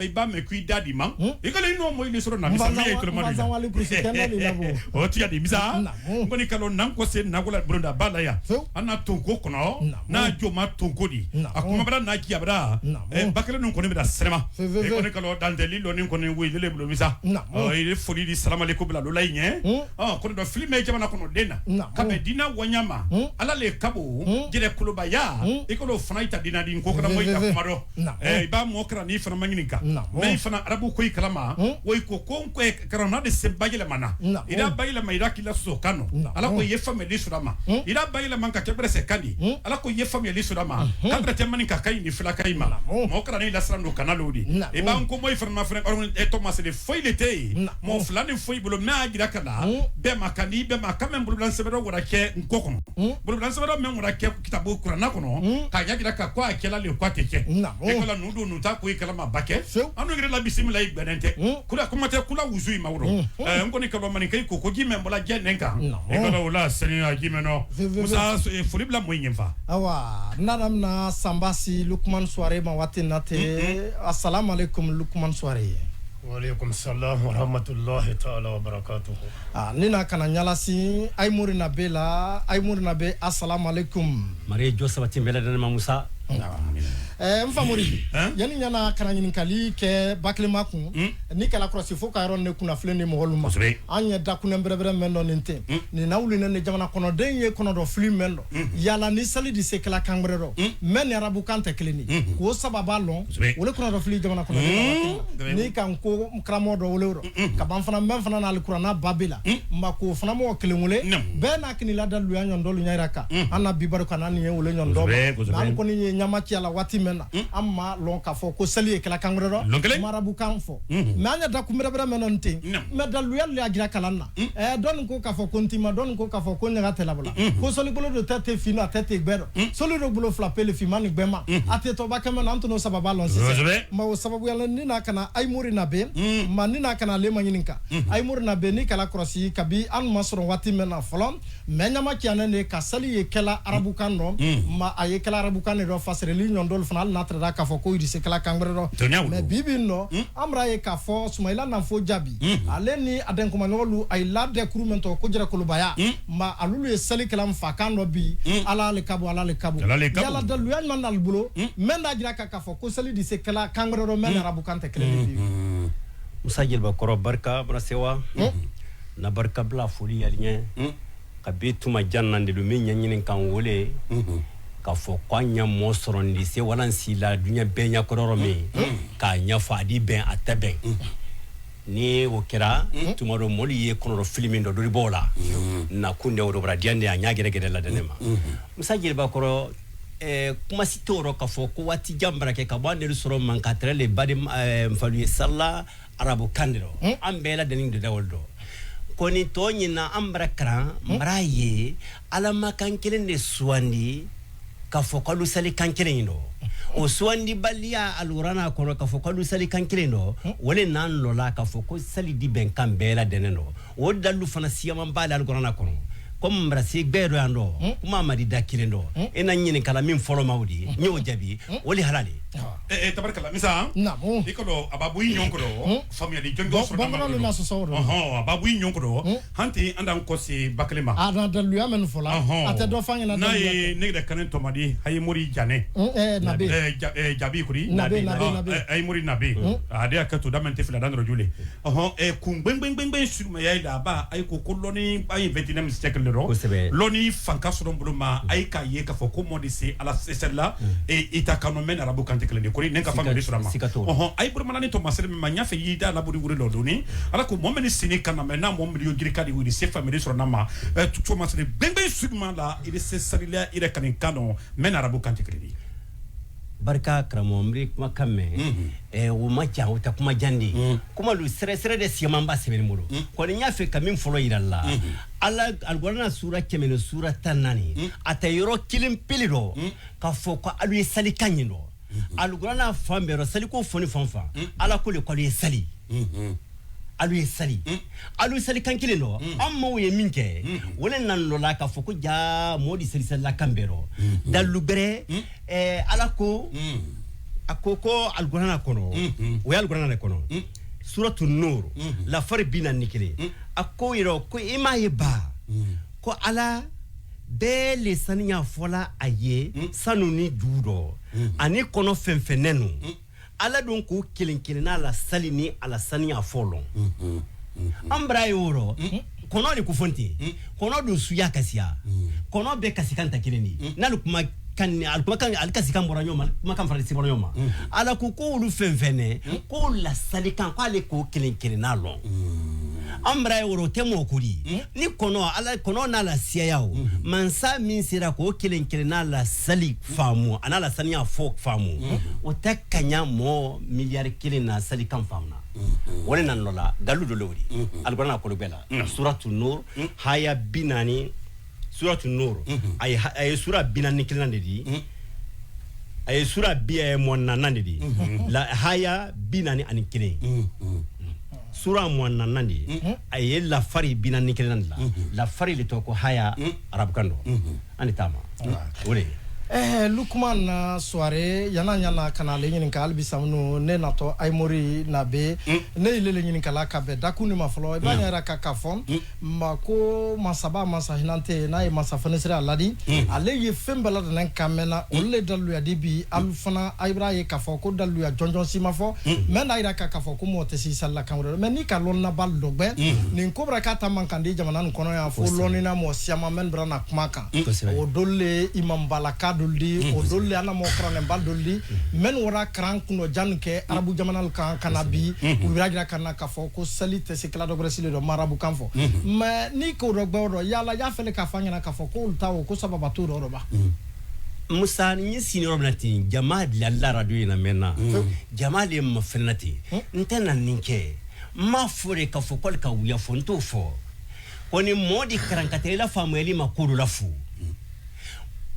I b'a mɛn ko i da di ma i ka n'o mɔ i sɔrɔ na misa min ye toloma di o tiya di misa n kɔni kalo n'an ko se nakola bonda ba la yan an na tonko kɔnɔ n'a jo ma tonko di a kuma bara n'a jabara ba kelen ninnu kɔni bɛ na sɛnɛma i kɔni kalo dantɛli lɔni kɔni wele bolo misa i foli di salamaleku bila lola in ɲɛ kɔni dɔ fili bɛ jamana kɔnɔ den na ka bɛn diina waɲa ma ala le kabo jɛrɛ kolobaya i k'o fana i ta diina di ko kana mɔ i ta kuma dɔ i b'a mɔ kɛra n'i fana ma ɲininka mɛ i fana arabu ko i kalama o i ko ko karana de se bayɛlɛma na i da bayɛlɛma i da k'i la sɔsɔ kan nɔ ala ko i ye faamuyali sɔrɔ a ma i da bayɛlɛma ka kɛ bɛrɛsɛ kan di ala ko i ye faamuyali sɔrɔ a ma kan tɛ mani ka ka ɲi ni fila ka ɲi ma mɔgɔ kɛra n'i lasiran don kana l'o di i b'an ko mɔ i fana ma fana tɔmasere foyi de tɛ yen mɔgɔ fila ni foyi bolo mɛ y'a jira ka na bɛɛ ma kan di bɛɛ ma kan mɛ bolobilan sɛbɛn dɔ wara kɛ n kɔ kɔnɔ bolobilan sɛbɛn dɔ mɛ wara kɛ kitabu kuranna kɔnɔ k'a jira ka ko a kɛla le ko a tɛ kɛ e ko la ninnu don ninnu ta ko i kalama ba kɛ an n'u yɛrɛ la bisimila i gbɛnɛn tɛ kula kuma tɛ kula wusu i ma woro n kɔni ka maninka i ko ko ji mɛ bɔla jɛ nɛn kan e ko la o la sɛnɛ ji mɛ nɔ Musa foli bila mɔ ɲɛfa awa n'a daminɛ Sanbasi Lukumani Suware ma waati na ten asalaamaaleykum Lukumani Suware. Waaleykum salam wa rahmatulahi taala wa barakatuhu. Ni na kana ɲalasi Ayimori Nabe la Ayimori Nabe asalaamaaleykum. Mari jɔ sabati bɛɛ lajɛlen ma Musa. N famori yanni ɲana kana ɲininkali kɛ Bakilema kun ni kala kɔlɔsi fo ka yɔrɔ ne kunnafili ni mɔgɔlu ma an ye dakunɛ bɛrɛbɛrɛ mɛn dɔ nin ten nin na wuli ne jamana kɔnɔden ye kɔnɔdɔ fili mɛn dɔ yala ni sali di se kɛla kan gbɛrɛ dɔ mɛ ni arabu kan tɛ kelen ni k'o sababa lɔn o le kɔnɔdɔ fili jamana kɔnɔden ni kan ko karamɔgɔ dɔ wele rɔ ka ban fana mɛn fana n'ale kuranna ba bɛ la ma k'o fana mɔgɔ kelen wele bɛɛ n'a kinila da luya ɲɔndɔlu ɲɛ yira kan an na bi baro kana nin ye wele ɲɔndɔ ma an kɔni ye ɲama ci a la waati mɛn na an ma lɔn k'a fɔ ko sali ye kɛla kan wɛrɛ dɔ marabu kan fɔ mɛ an ye da kun bɛrɛbɛrɛ mɛn nɔ ten mɛ daluya le y'a jira kalan na dɔɔni ko k'a fɔ ko ntima dɔɔni ko k'a fɔ ko ɲaga tɛ labɔ ko solikolo do tɛ tɛ fin a tɛ tɛ gbɛ dɔ soli do bolo fila pele finma ni gbɛma a tɛ tɔba kɛmɛ na an tun n'o sababa lɔn sisan ma o sababuya la ni n'a kana Ayimori Nabe ma ni n'a kana ale ma ɲininka Ayimori Nabe ni kala kɔlɔsi kabi an ma sɔrɔ waati mɛn na fɔlɔ mɛ ɲama kiyanen de ka sali ye kɛla arabukan dɔ ma a ye kɛla arabukan de dɔ fasirili ɲɔndɔlu fana hali n'a tɛrɛda k'a fɔ ko irise kɛla kan gbɛrɛ dɔ mɛ bi bi nɔ an bara ye k'a fɔ Sumayila Nanfo Jaabi ale ni a dɛnkumaɲɔgɔnlu a ye ladɛ kuru min tɔgɔ ko jɛrɛ kolobaya ma alulu ye sali kɛla fa kan dɔ bi ala le kabu ala le kabu yala daluya ɲuman n'ale bolo mɛ n'a jira k'a fɔ ko sali di se kɛla kan gbɛrɛ dɔ mɛ ni arabukan tɛ kelen ye bi. Musa Jeliba kɔrɔ barika Barasewa na barika bila foli yali ɲɛ ka bi tuma jan na de don min ɲɛɲini kan wele k'a fɔ ko an ɲɛ mɔ sɔrɔ nin se wala si la duɲɛ bɛɛ ɲɛ kɔrɔ min k'a ɲɛfɔ a di bɛn a tɛ bɛn ni o kɛra tuma dɔ mɔlu ye kɔnɔrɔ fili min dɔ dɔ b'o la nakun de o dɔ bɔra diya de a ɲɛ gɛrɛgɛrɛ la ne ma Musa Jeliba kɔrɔ kuma si t'o rɔ k'a fɔ ko waati jan bara kɛ ka bɔ an de sɔrɔ man ka tɛrɛ le baden nfalu ye sala arabu kan de rɔ an bɛɛ ladɛnni de dawolo dɔ kɔni tɔ ɲina an bara karan mara ye ala ma kan kelen de suwandi k'a fɔ k'alu sali kan kelen in dɔ o suwandibaliya alurana kɔnɔ k'a fɔ k'alu sali kan kelen dɔ o le n'an lɔla k'a fɔ ko sali di bɛn kan bɛɛ ladɛnnen dɔ o dalilu fana siyaman b'a la alurana kɔnɔ komi mara se gbɛɛ dɔ yan dɔ kuma ma di da kelen dɔ e na ɲininkala min fɔlɔ ma o de ye n y'o jaabi o le halale tabarikala misa i ka dɔn a b'a bɔ i ɲɔgɔn kɔrɔ faamuyali jɔnjɔn sɔrɔ bamananw na sɔsɔ o a b'a bɔ i ɲɔgɔn kɔrɔ han ten an d'an kɔ se ba kelen ma a na daluya mɛn fɔla a tɛ dɔ f'an ɲɛna n'a ye ne yɛrɛ kanɛ tɔmadi Ayimori Janɛ Nabe Jaabi kuri Nabe Nabe Ayimori Nabe a de y'a kɛ to da mɛn tɛ fila da dɔrɔn jole kun gbɛngbɛngbɛngbɛn sumaya la a b'a ayi ko ko lɔnni an ye 21e siècle de rɔ lɔnni fanka sɔrɔ bolo ma ayi k'a ye k'a fɔ ko mɔ de se ala sɛsɛri la i ta kanu mɛ arabu kan tɛ kelen de ko ne ka faamuyali sɔrɔ a ma ayi bolomana ni tɔmasere min ma n y'a fɛ y'i da labori wuri lɔ doni ala ko mɔ min ni sini kan na mɛ n'a mɔ miliyɔn jirika de wuli se faamuyali sɔrɔ n'a ma tɔmasere gbɛngbɛn suma la i bɛ se sarila i yɛrɛ ka nin kan dɔn mɛ arabu kan tɛ kelen de. Barika karamɔgɔ n bɛ kumakan mɛn o ma jan o tɛ kuma jan de ye kuma lu sɛrɛsɛrɛ de siyaman ba sɛbɛnni bolo kɔni n y'a fɛ ka min fɔlɔ yira la ala alikuranɛ sura 100 ni sura 14 a tɛ yɔrɔ kelen pele dɔ k'a fɔ ko alu ye sali kan ɲin dɔ alikuranɛ fan bɛɛ rɔ saliko fɔni fan fan ala ko le ko alu ye sali alu ye sali alu sali kan kelen dɔ an maaw ye min kɛ o le nan dɔ la k'a fɔ ko jaa mɔɔ di sali salila kan bɛɛ rɔ dalilu gbɛrɛ ala ko A ko ko alkurana kɔnɔ, o ye alkurana de kɔnɔ, suratu Nur, lafari 41. A ko yɛrɛ ko i m'a ye ba ko Ala bɛɛ le saniya fɔla a ye sanu ni dugu dɔ ani kɔnɔ fɛn fɛn nɛnu, Ala don k'o kelen kelenna la sali ni ala saniya fɔlɔ. An bara ye o rɔ kɔnɔ de ko fɔ ten, kɔnɔ dun suya kasiya, kɔnɔ bɛɛ kasikan ta kelen de ye, n'ale kuma kan ali kuma kan ali kasikan bɔra ɲɔgɔn ma, kuma kan fara se bɔra ɲɔgɔn ma. Ala ko ko olu fɛn fɛn nɛ ko la sali kan k'ale k'o kelen kelenna lɔn. An bara ye o tɛ mɔgɔ ko di ni kɔnɔ Ala kɔnɔ n'a la siyaya, o mansa min sera k'o kelen kelenna la sali faamu a n'a la saniya fɔ faamu, o tɛ kaɲa mɔgɔ 1 milliard na sali kan faamu na. O de nana dɔ la dalu dɔ le o di alikuranɛ kolo bɛɛ la, suratu Nur haya 40, suratu Nur a ye sura 41 de di, a ye sura bi 44 de di la, haya 41, sura 44 de ye, a ye lafari 41 de la, lafari de tɔgɔ ko haya arabukan dɔ, an de t'a ma o de ye. Lukman na soirée yana ɲana ka na ale ɲininka hali bisa minnu ne natɔ Ayimori na be ne y'ile le ɲininka la ka bɛn dakun ni ma fɔlɔ. I b'a ɲɛ ka fɔ ma ko masaba masa hinante n'a ye masa fɛnɛ a ladi, ale ye fɛn bɛɛ ladɛnɛ kan mɛnna, olu le daluya di bi alu fana a b'a ye k'a fɔ ko daluya jɔnjɔn si ma fɔ mɛ n'a yira k'a fɔ ko mɔgɔ tɛ si salila kan wɛrɛ mɛ n'i ka lɔnnaba dɔgbɛ nin ko bɛra k'a ta man kan di jamana nin kɔnɔ yan fo lɔnnina mɔgɔ siyaman mɛn bɛra na kuma kan, o dolu le imambalaka dolu di, o dolu le an na mɔgɔ karannenba dolu di mɛn wara karan kunnɔ jan kɛ arabu jamana kan ka na bi u b'a jira ka na k'a fɔ ko sali tɛ se kila dɔ wɛrɛ sili dɔ ma arabu kan fɔ mɛ n'i k'o dɔ gbɛ o dɔ yala y'a fɛlɛ k'a fɔ an ɲɛna k'a fɔ k'olu ta o ko sababa t'o dɔ ba. Musa, n ye sini yɔrɔ min na ten, jama la radio in na mɛnna, jama le ma fɛnɛ na ten, n tɛ na nin kɛ, n m'a fɔ de k'a fɔ k'ale ka wuya fɔ, n t'o fɔ kɔni. Mɔɔ di karan ka taa i la faamuyali ma ko dɔ la fu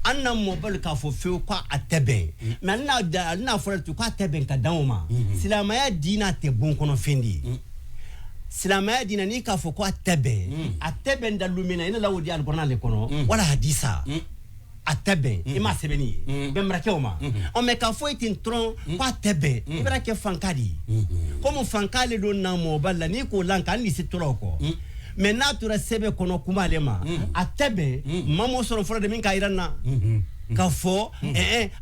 an na mɔbali k'a fɔ fewu ko a tɛ bɛn mɛ ale n'a fɔra ten k'a tɛ bɛn ka dan o ma. Silamɛya diinɛ tɛ bon kɔnɔ fɛn de ye. Silamɛya diinɛ, n'i k'a fɔ ko a tɛ bɛn, a tɛ bɛn dalu min na, i ne la o di alikɔrɔna le kɔnɔ wala hadisa, a tɛ bɛn i m'a sɛbɛnni ye bɛn marakɛ o ma ɔ mɛ k'a fɔ i ten dɔrɔn k'a tɛ bɛn, i bɛna kɛ fanka de ye, komi fanka le don na mɔgɔba la n'i k'o lan k'an lisi tora o kɔ mɛ n'a tora sɛbɛn kɔnɔ kuma ale ma a tɛ bɛn maa m'o sɔrɔ fɔlɔ de min k'a yira n na k'a fɔ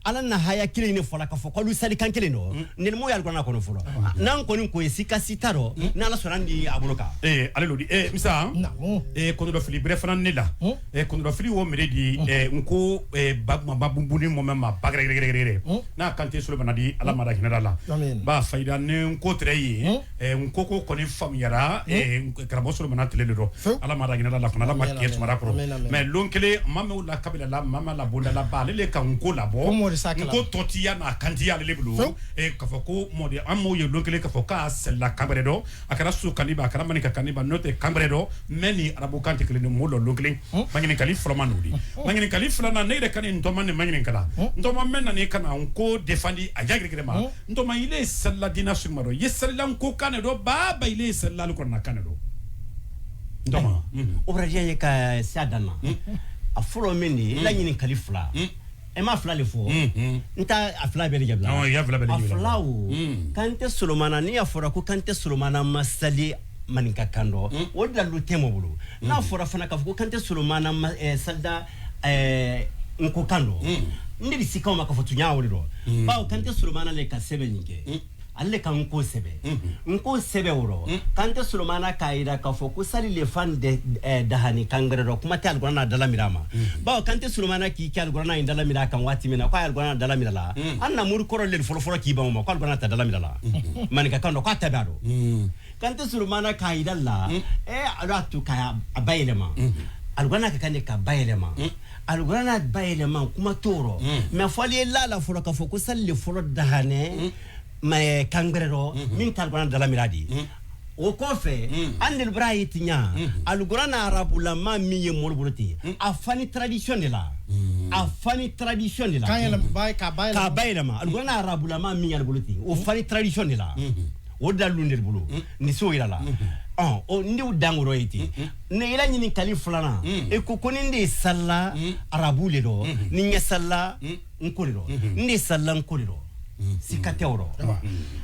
Ala na haya kelen in de fɔla k'a fɔ k'olu salikan kelen dɔ nɛnimo ye alikɔrɔna kɔnɔ fɔlɔ n'an kɔni ko ye sika si t'a rɔ n'Ala sɔnna an di a bolo kan. Ale lo di misa kɔnɔdɔ fili bɛrɛ fana ne la kɔnɔdɔ fili wo mere di n ko ba ba bunbuni mɔmɛ ma ba gɛrɛgɛrɛgɛrɛ n'a kan tɛ Solomana di Ala ma da hinɛ la ba fayida ni n ko tɛrɛ ye n ko ko kɔni faamuyara karamɔgɔ Solomana tile de dɔ Ala ma da hinɛ la fana Ala ma kɛ sumara kɔrɔ mɛ lon kelen maa min la kabila la maa ma la bonda la ba ale le ka n ko labɔ n ko tɔtiya n'a kantiya ale le bolo k'a fɔ ko mɔdi an m'o ye lon kelen k'a fɔ k'a sɛlila kan wɛrɛ dɔ a kɛra so kan ba a kɛra maninka kan ba n'o tɛ kan wɛrɛ dɔ mɛ ni arabu kan tɛ kelen ye m'o lɔ lon kelen. Maɲininkali fɔlɔ ma n'o di maɲininkali filanan ne yɛrɛ ka nin ntɔma ni maɲininkala ntɔma mɛ nana ka na n ko defandi a jagirigiri ma ntɔma ile ye salila diina suguma dɔ i ye salila n ko kan de dɔ ba ba ile ye salila alikɔrɔna kan de dɔ ntɔma. O bɛra diya ye ka se a dan na. A fɔlɔ min de ye i la ɲininkali fila, e ma fila le fɔ, n t'a a fila bɛɛ de jaabi. I y'a fila bɛɛ de a jaabi. Fila o kan tɛ Solomana n'i y'a fɔra ko kan tɛ Solomana ma sali maninka kan dɔ, o dalilu tɛ mɔ bolo. N'a fɔra fana k'a fɔ ko kan tɛ Solomana ma salida nko kan dɔ, ne bɛ sika o ma k'a fɔ tunya o de dɔ bawo kan tɛ Solomana le ka sɛbɛn nin kɛ, ale le ka nko sɛbɛn, nko sɛbɛn o rɔ kan tɛ Solomana k'a yira k'a fɔ ko sali le fan de dahani kan gbɛrɛ dɔ kuma tɛ alikɔrɔna dala mira ma bawo kan tɛ Solomana k'i kɛ alikɔrɔna in dala mira kan waati min na k'a ye alikɔrɔna dala mira la, an na mori kɔrɔ le fɔlɔ fɔlɔ k'i ban o ma ko alikɔrɔna ta dala mira la maninka kan dɔ k'a tɛ bɛn a dɔn kan tɛ Solomana k'a yira la a y'a to k'a bayɛlɛma alikɔrɔna ka kan de ka bayɛlɛma alikɔrɔna bayɛlɛma kuma t'o rɔ mɛ fɔli ye la la fɔlɔ k'a fɔ ko sali le fɔlɔ dahanɛ mɛ kan gbɛrɛ dɔ min tɛ alikɔrɔna dala mira de ye. O kɔfɛ an de bɔra ye tiɲɛ alikɔrɔna arabulama min ye mori bolo ten a fani tradition de la, a fani tradition de la kan yɛlɛma ba k'a bayɛlɛma k'a bayɛlɛma alikɔrɔna arabulama min y'ale bolo ten o fani tradition de la, o dalilu de bolo ni so yira la ɔn o n y'o dan kɔrɔ ye ten. Ne i la ɲininkali filanan, e ko ko ni n de ye salila arabu le dɔ ni n ye salila n ko de dɔ n de ye salila n ko de dɔ. Sika tɛ o rɔ.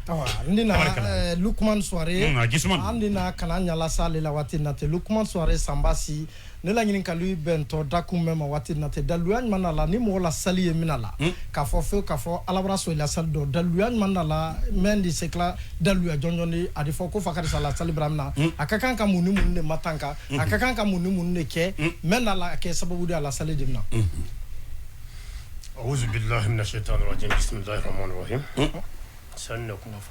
Awa n na Lukman Soare an na kana ɲala sa ale la waati na ten. Lukman Soare Sanbasi, ne la ɲininkali bɛntɔ dakun mɛn ma waati na ten, daluya ɲuman na la ni mɔgɔ la sali ye min la k'a fɔ fewu k'a fɔ ala bara sɔn i la sali dɔ daluya ɲuman na la mɛn di se kila daluya jɔnjɔn di a di fɔ ko fa karisa la sali bara min na a ka kan ka mun ni mun de matanka, a ka kan ka mun ni mun de kɛ mɛn na la kɛ sababu de a la sali de na. أعوذ بالله من الشيطان الرجيم، بسم الله الرحمن الرحيم.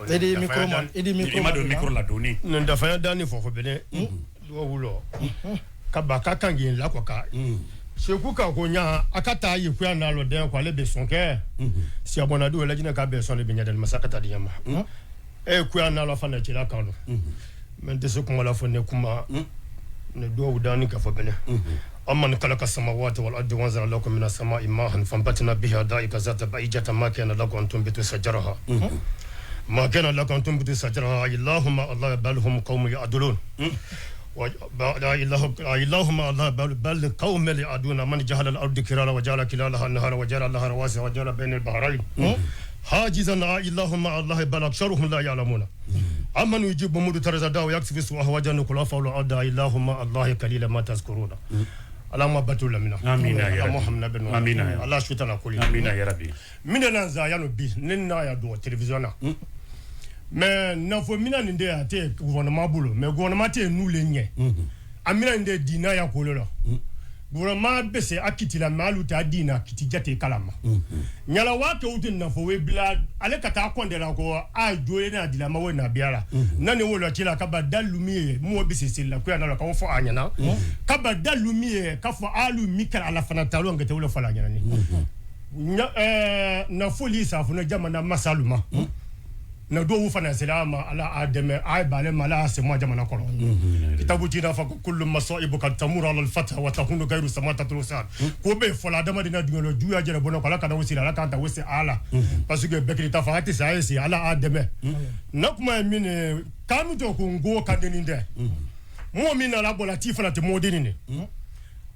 Idi micro man, idi micro ma don micro la doni. Nin dafanya dani fɔ ko bene duwawu ka ba ka kan gin la ko ka seku ka ko nya akata yi ku ya na lo den ko ale be son kɛ si abona du la jina ka be son le be nya den masakata di yama e ku ya na lo fa na ci la kan lo men te se kuma la fo ne kuma ne duwawu dani ka fo bene. أمن خلق السماوات والأرض وأنزل لكم من السماء ماء فأنبتنا به حدائق ذات بهجة ما كان لكم أن تنبتوا شجرها ما كان لكم أن تنبتوا شجرها اللهم الله بل هم قوم يعدلون اللهم الله بل قوم يعدلون من جعل الأرض كرالا وجعل كلالها النهار وجعل لها رواسي وجعل بين البحرين حاجزا اللهم الله بل أكثرهم لا يعلمون أمن يجيب مضطر دعاء ويكشف السوء ويجعل الخلفاء الأرض اللهم الله قليلا ما تذكرون. اللهم باتوا لمنا. آمين يا ربي. اللهم آمين يا الله شوتنا كل. آمين يا ربي. من الأنزا يانو بي نينا يا دو تلفزيون. Mais nafo mina ninde ate gouvernement bolo mais gouvernement te nous les nye. Amina ninde dina ya kolo la. Gouvernement bese akiti la malu ta dina kiti jate kalama. Nyala wake uti nafo we bila ale kata konde la ko a joye na dila ma we na biala. Nani wo lo chila kaba dalumi mo bese sela ko ya na la ka fo anyana. Kaba dalumi ka fo alu mikal ala fana talo ngete wo fala anyana ni. Na foli sa fo na jamana masaluma. Na do fana selama ala ademe ay bale mala se mo jamana kolo kitabu jina fa kullu masaibu kad tamur ala al-fath wa takunu ghayru samata tusan ko be fola dama dina dungelo juya jere bono kala kana wosila ala kanta wosi ala parce que bekri ta fa ati sa si ala ademe na kuma min kanu to ko ngo kadeni de mo min ala bola ti fala te modini ne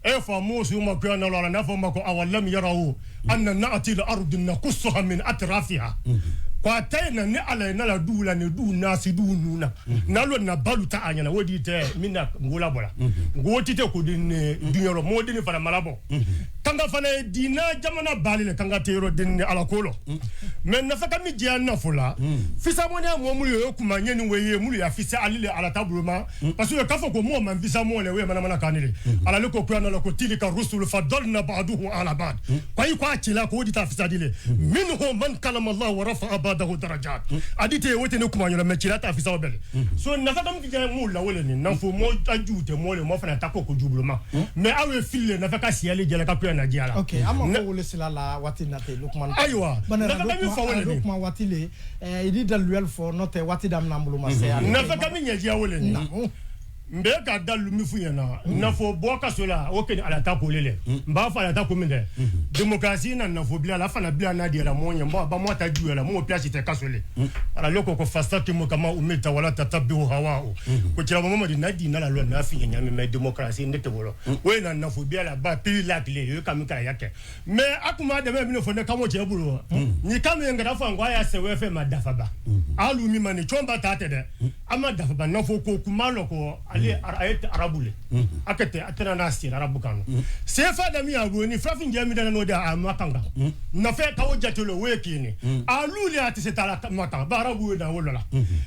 e fa musu ma ko na la na fa ma ko awalam yarahu anna na'ti al-ard naqussuha min atrafiha kwa tena ne ala na la du la ne du na si du nuna na lo na balu ta anya na wodi te mina ngola bola ngoti te ko din dunyoro modini fana malabo kanga fana dina jamana bali le kanga te yoro din ala kolo mais na fa kami dia na fola fisa monia mo mu yo kuma nyeni weye mu ya fisa alile ala tabuluma parce que ka fo ko mo man fisa mo le we mana mana kanile ala le ko ko na ko tilika rusul fadalna ba'duhu ala ba'd kwa yi kwa chila ko wodi ta fisa dile minhum man kalama Allah wa rafa'a ba'dahu darajat adite wote ne kuma nyona me chila ta fisa obele so na fa kami dia mu la wole ni na fo mo ajute mo le mo fana ta ko ko jubuluma mais awe file na fa ka siale jela ka na diala. Ok, ama ko wole sila la wati na te Lukman. Ayiwa. Na ka mi fa wole ni. Lukman wati le idi daluel fo no te wati dam na mbulu ma se. Na fa ka mi nyeji wole ni. Mbe ka dalu mi fu yana. Na fo bo ka so la o ke ala ta ko lele. Mba fa ala ta ko mi de. Démocratie na na fo bila la fa na bila na diala mo nyamba ba mo ta ju la mo place te ka so le. Ala loko ko fasta ti mo kama umeta wala tatabihu hawao. Ko tira mo mo di na di na la lo na fi nya mi mais démocratie ne te wolo. We na na fo bila la ba pi la clé yo kam ka yake. Mais akuma de me mi fo ne kamo je bulo. Ni kam ngara fa ngwa ya se we fe ma dafa ba. Alu mi mani chomba ta te de. Ama dafa ba na fo ko kuma loko ale arabule akete atena na sira arabu kanu sefa da mi abu ni frafin jami da no da amakanga na fe ka o jatelo we kini alule ati se tala maka ba arabu na wolola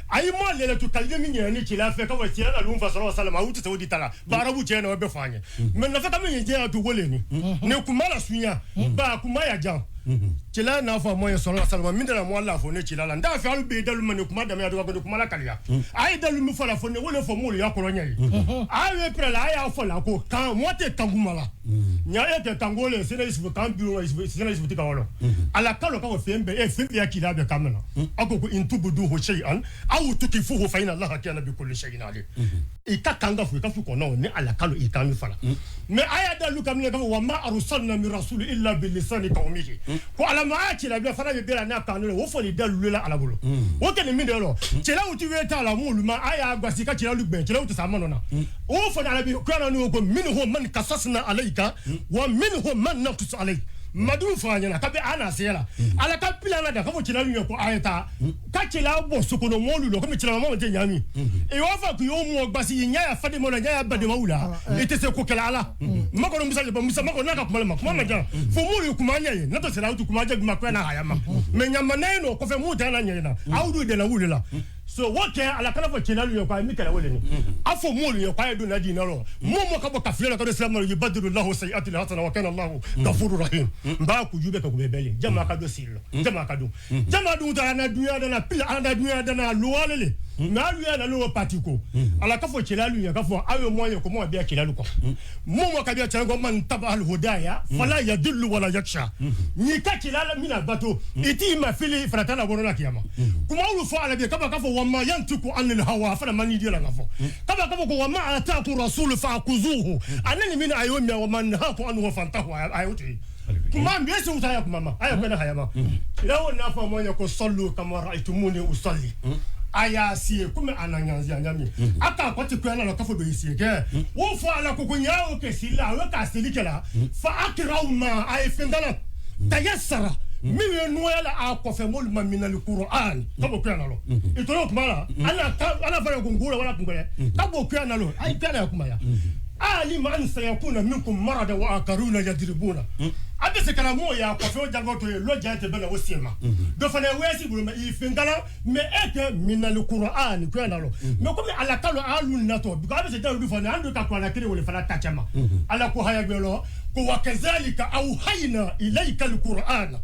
ayi mo lele tu kalje mi nyani chila fe ka wa sira na lumfa sallallahu alaihi wasallam awuti se odi tala ba arabu che na be fanye men na fe ka mi je atu wole ni ne kuma la sunya ba kuma ya jan cila n'a fɔ mɔ ye sɔrɔ salama min dara mɔ la fɔ ne cila la n t'a fɛ hali bi dalu ma ne kuma dama ya dɔgɔ kuma la kaliya a ye dalu min fɔ la fɔ ne wele fɔ m'olu ya kɔrɔ ɲɛ ye a ye pɛrɛ la a y'a fɔ la ko kan mɔ tɛ kanku ma la ɲa e tɛ kanko le sɛnɛ isufu kan bi sɛnɛ isufu ti ka wɔlɔ ala kalo ka fɛn bɛɛ e fɛn bɛɛ ya k'i la bɛ kan min na a ko ko in tubuduhu shay'an aw tukifuhu fa inna Allaha kana bi kulli shay'in alim i ka kan ka fɔ i ka fu kɔnɔ ni ala kalo i kan min fana mais a y'a dalu ka minɛ ka fɔ wa ma arsalna min rasul illa bi lisani qawmihi ko ala ma ci la bila fana bɛ bɛɛ la n'a kan o fɔ ni dalu la ala bolo o kɛ nin min de yɔrɔ cɛlaw ti wele t'a la m'olu ma a y'a gasi ka cɛlaw gbɛn cɛlaw tɛ sa ma nɔ na o fɔ ni ala bi ko ala n'o ko minhum man qasasna alayka wa minhum man naqsus alayk madu fa ɲɛna kabi ana sela ala ka pilana da ka fo cila ɲɛ ko ayeta ka cila bo sokono molu lo comme cila ma te nyami e wa fa ku yo mo gbasi nya ya fadi mo na nya ya bade mawula e te se ko kala ala mako no musa le musa mako na ka kuma ma kuma ma ja fo molu kuma nya ye na to sela utu kuma ja ma ko na haya ma me nya ma na no ko fe mu ta na nya na awdu de la wule la so what ke ala kala fo cila lu ko mi kala wole ni afo molu yo ko ay do na di na lo mo mo ka bo ka fila ka do islam yubadilu lahu sayiati hasana wa kana Allahu ghafurur rahim mba ku jube ka ku bebele jama ka do silo jama ka do jama do ta na dunya da na pila ala dunya da na luwale na luya na lo parti ko ala ka fo cila lu ya ka fo ayo mo ye ko mo biya cila lu ko mo mo ka biya cila ko man taba al hudaya fala yadullu wala yaksha ni ka cila la mina bato iti ma fili frata la bono la kiyama kuma ulu fo ala biya ka ba ka fo wama yantiku anil hawa fala man di la ngafo kaba kaba ko wama ataaku rasul fa akuzuhu anani min ayomi wa man haku anhu fantahu ayuti kuma mbese utaya kuma ayo kwenda hayama lawo nafa monya ko sallu kama raaitumuni usalli aya sie kuma ananyanzia nyami aka kwati kwena la kafo do isie ke wo fo ala ko nyawo ke sila we ka silikela fa akraw ma ay fendala tayassara mi noyala a kofe mol ma minal qur'an kabo kwena lo itoro kuma la ala ala fa ko ngura wala kungole kabo kwena lo ay tana kuma ya ali man sayakuna minkum marada wa akaruna yadribuna abe se kana mo ya kofe o jango to lo jante bela o sema do fana wesi bulu ma ifengala me eke minal qur'an kwena lo me comme ala kalo alu nato bi abe se dalu fana ando ka kwa na kire wole fana tachama ala ko haya gbelo ko wa kazalika awhayna ilayka alquran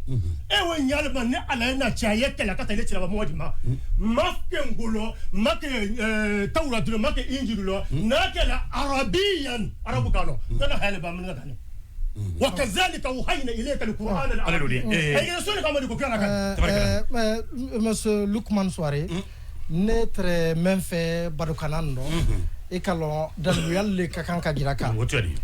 ewe nyalma ne ala na chaye kala kata ile chila mo ma ma ke ngolo ma ke tawrat ma ke injil lo na kala arabiyan arabu kalo kana hayale ba mun kana وكذلك أوحينا إليك القرآن العربي. Monsieur Lukman Soare, ne même fait barukanando. E kalon daluya le ka kan ka jira kan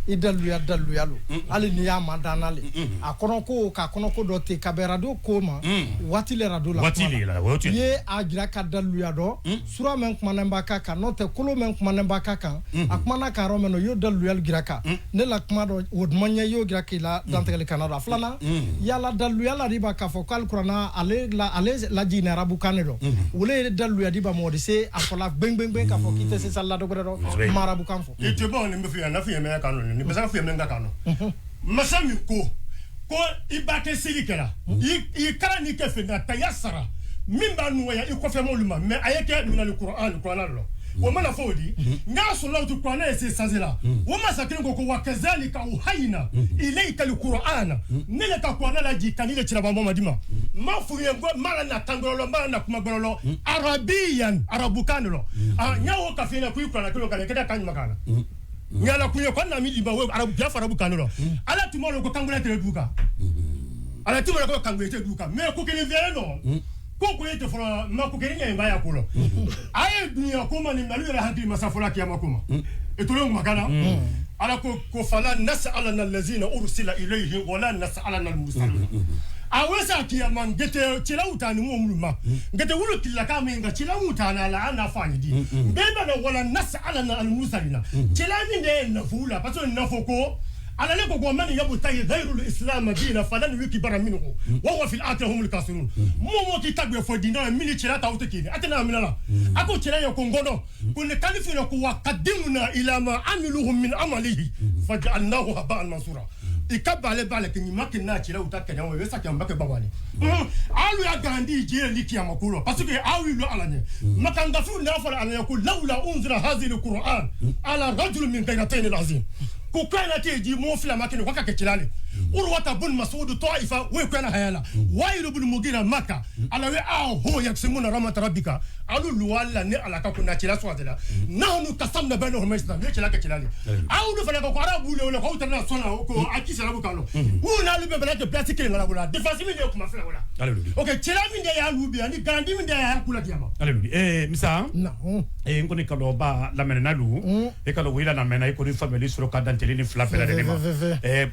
i daluya daluya lo hali n'i y'a ma danna le a kɔnɔ ko ka kɔnɔ ko dɔ te ka bɛn radio ko ma waati le radio la waati le la waati i ye a jira ka daluya dɔ sura min kumanen b'a kan kan n'o tɛ kolo min kumanen b'a kan kan a kumana kan yɔrɔ min na i y'o daluya jira kan ne la kuma dɔ o duman ɲɛ i y'o jira k'i la dantigɛli kana dɔ a filanan yala daluya la de b'a k'a fɔ k'ale kuranna ale la ale lajiginna arabukan de dɔ o le ye daluya di ba mɔgɔ de se a fɔla gbɛngbɛngbɛn k'a fɔ k'i tɛ se sali la dɔ wɛrɛ dɔ marabu kan fɔ. I tɛ bɔ nin bɛ f'i ye na f'i ye mɛ kan nɔ nin bɛ se ka f'i ye mɛ kan nɔ masa min ko ko i ba kɛ seli kɛra i kɛra n'i kɛ fɛn na ta ya sara min b'a nɔgɔya i kɔfɛ m'olu ma mɛ a ye kɛ minali kuran kuranna lɔ o mana fɔ o di n'a sɔrɔla o ti kuranɛ ye se sanse la o masa kelen ko ko wa kazalika awhayna ilayka alqur'ana ne le ka kuranɛ lajigin ka ni le ciraba Mamadi ma ma f'u ye ko ma la na kan gbɔlɔlɔ ma la na kuma gbɔlɔlɔ arabiyan arabukan lɔ a n y'o ka f'i ɲɛna ko i kuranɛ kelen kan kɛ kan jumɛn kan na ɲala kun ye ko na mi liba o arabu biya farabu kan lɔ ala tun b'a dɔn ko kan gbɛlɛ tɛ du kan ala tun b'a dɔn ko kan gbɛlɛ tɛ du kan mɛ ko kelen fɛn nɔ ko ko ye tɛ fɔlɔ ma ko kelen ɲɛ b'a ya ko lɔ a ye dunya ko ma nin mali yɛrɛ hakili masa fɔlɔ kiyama ko ma etolo makana ala ko ko fala nas'alana allazina ursila ilayhi wala nas'alana al-mursalin a wesa kiyama ngete cilaw ta ni mu ma ngete wulu kila ka min ga cilaw ta na la ana fa ni di beba na wala nas'alana al-mursalina cila min de na fula parce que na foko ala le ko man yabtayi ghayru al-islam dina falan yukbara minhu wa huwa fi al-akhirati humul khasirun mo mo ki tagbe fo dina mili cila ta wuta kini atana amina la ako cila ya ko ngodo ko ne kalifina ko wa qaddimna ila ma amiluhum min amalihi faj'alnahu haba'an mansura ikabale bale ki ni makina cila wuta kenya wo yesa kya mbake babale alu ya grandi jere liki ya makuro parce que awi lo alanye makanga fu na fa alanye ko laula unzira hadhihi al-quran ala rajul min qaryatayn al-azim ko kana te ji mo fila makini ko kake cilale urwata bun mas'ud ta'ifa we kana hayala wailu bun mugira maka ala we a ho yaksimuna rahmat rabbika alu luwala ni ala ka kuna cila swatela nahnu kasamna bainahum islam ne cila ka cilale awlu fana ko arabu le ko tana sona ko akisa rabu kalo una lu be bala ke place kelen la wala défense mi de kuma fila wala ok cila min de ya lu bi ani grandi min de ya kula diama alelu misa na ngoni kalo ba la mena lu e kalo wila na mena ko ni family soro ka danteli ni fila fila de ma